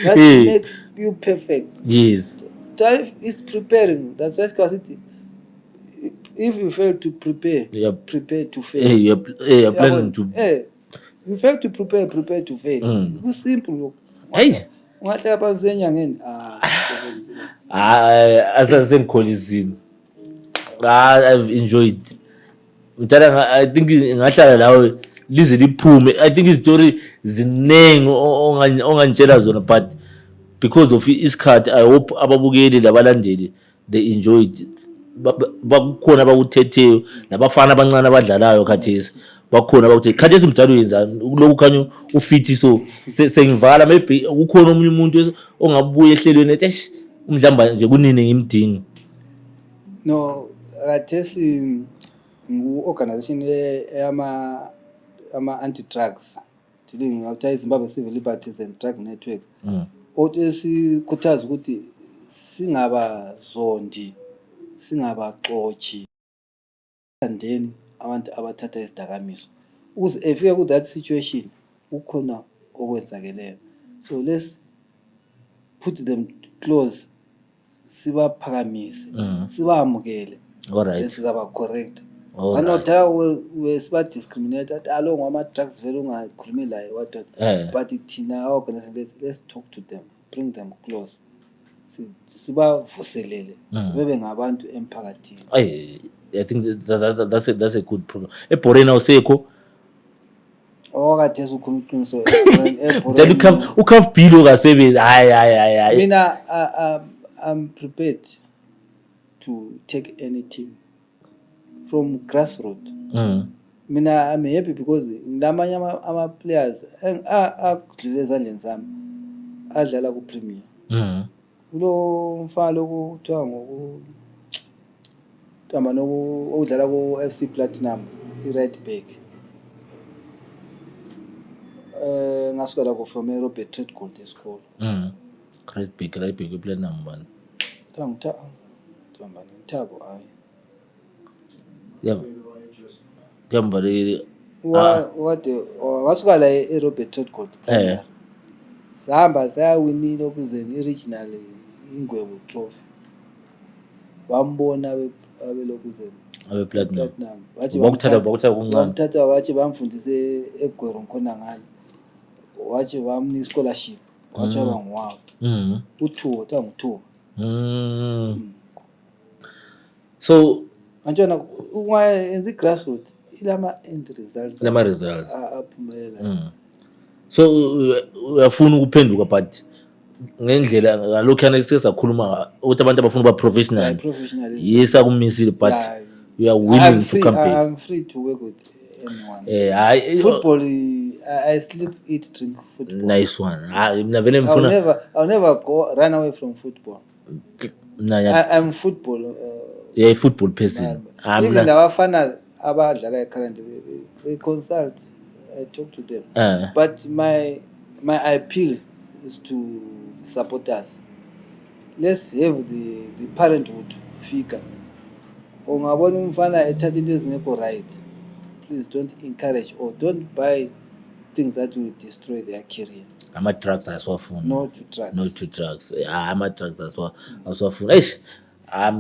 that makes you perfect. Yes. Life is preparing. That's why scarcity. If you fail to prepare, prepare to fail. You're planning to. You fail to prepare to fail. It's simple. Hey. Ungahle yaphansi enyangeni. Asasengikholizini. I've enjoyed. Mthatha I think ngahlala lawe lize liphume. I think istory zinengi ongantshela zona but because of isikhathi I hope ababukeli labalandeli they enjoyed. Bakhona abakuthethe nabafana abancane abadlalayo khathesi bakhona abakuthe khathesi mdala uyenzani lokhu khanya ufiti so sengivala maybe kukhona omunye umuntu ongabuye ehlelweni ethi umdlamba nje kunini ngimdinga. No khathesi ngu-organization ama anti-drugs dealing ngawuthiwa Zimbabwe Civil Liberties and Drug Network. Esikhuthaza ukuthi singabazondi, singabaxoshi andeni abantu abathatha isidakamizwa ukuze efike ku that situation ukhona okwenzakeleyo. So let's put them close, sibaphakamise, sibamukele, alright, sizaba correct. Another we siba discriminate at along ama drugs vele ungakhulumi la what, but thina organization let's talk to them, bring them close, sibavuselele bebe ngabantu emphakathini. I think that's a good program. Eborena usekho Okathesa ukhuluma iqiniso eborena ukhafbilo kasebenzi hayi mina I'm prepared to take any team from grassroots. Mina I'm happy because lamanye ama players akudlule ezandleni zami adlala ku Premier. Lo mfana lokuthiwa ngoku tama udlala ku FC Platinum i-right back. Ngasuka la ku from Robert Trade Gold esikolo. Right back Platinum man. Thabo hayi. Yeah. Jambari what wasuka la e-Robert Trade Gold. Sahamba sayawinile okuzeni i-regional ingwebo trophy. Bambona abelokuzeni Platinum. Wathi bakuthatha kuncane. Wathi bamfundise eGwero khona ngalo. Wathi bamnika scholarship. Wathi abangwawo. Uthuo tangu So anjona ungayenza i-grassroots ilama end results aphumelela. So uyafuna ukuphenduka but ngendlela ngalokho yana sisakhuluma ukuthi abantu abafuna ba professional. Yes akumisile but you are willing to campaign. I'm free to work with anyone. Football I sleep, eat, drink football. Nice one. I'll never run away from football. I'm football. Yeah, football person. Even abafana abadlala currently they consult, I talk to them. But my appeal is to support us. Let's have the parenthood figure. Ungabona umfana ethatha into ezingekho right. Please don't encourage or don't buy things that will destroy their career. Ama drugs aswafuna. No to drugs. Ama drugs aswafuna. Eish. I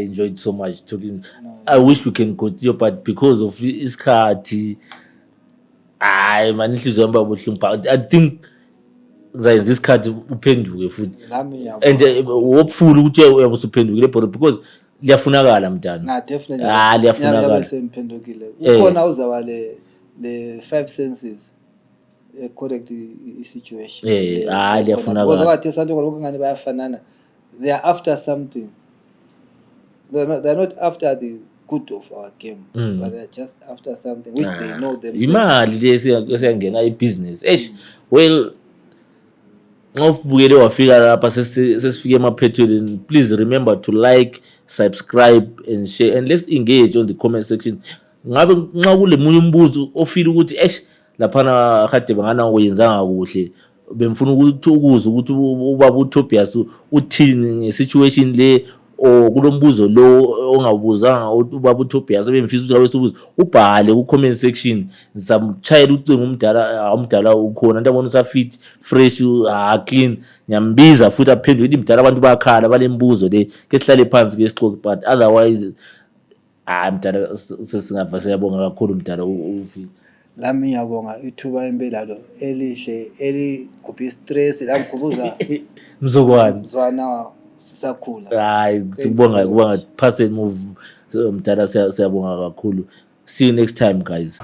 enjoyed so much talking. I wish we can continue but because of isikhathi man inhliziyo yami babuhlungu. I think ngizayenza isikhathi uphenduke futhi. And hopefully ukuthi uyabusuphendukile because liyafunakala mntana. Na definitely. Liyafunakala. Yabe semphendukile. Ukhona uzaba le 5 senses correct situation. Liyafunakala. Because wathi santo lokho ngani bayafanana. They are after something. They're not after the good of our game, but they're just after something which they know themselves. Imali lesiyangena ibusiness. Well, ngofubukele wafika lapha sesifike emaphethweni. Please remember to like, subscribe and share and let's engage on the comment section. Ngabe nxa kule munye umbuzo ofila ukuthi laphana kade bangana uyenzanga kuhle. Bemfuna ukuthi ukuza ukuthi ubaba uTobias uthini ngesituation le o kulombuzo lo ongabuzanga ubaba uTobias bemfisa ukuthi abesubuza ubhale ku comment section ngizamchayela ucingo umdala ukhona ndabona usafit fresh clean ngiyambiza futhi aphendule imdala abantu bakhala balembuzo le ke sihlale phansi ke sixoxe but otherwise mdala sesingava siyabonga kakhulu mdala ufika lami ngiyabonga ithuba impela lo elihle eligubha stress lamkhubuza mzukwana sisakhula sikubonga pass and move mdala siyabonga kakhulu. See you next time guys.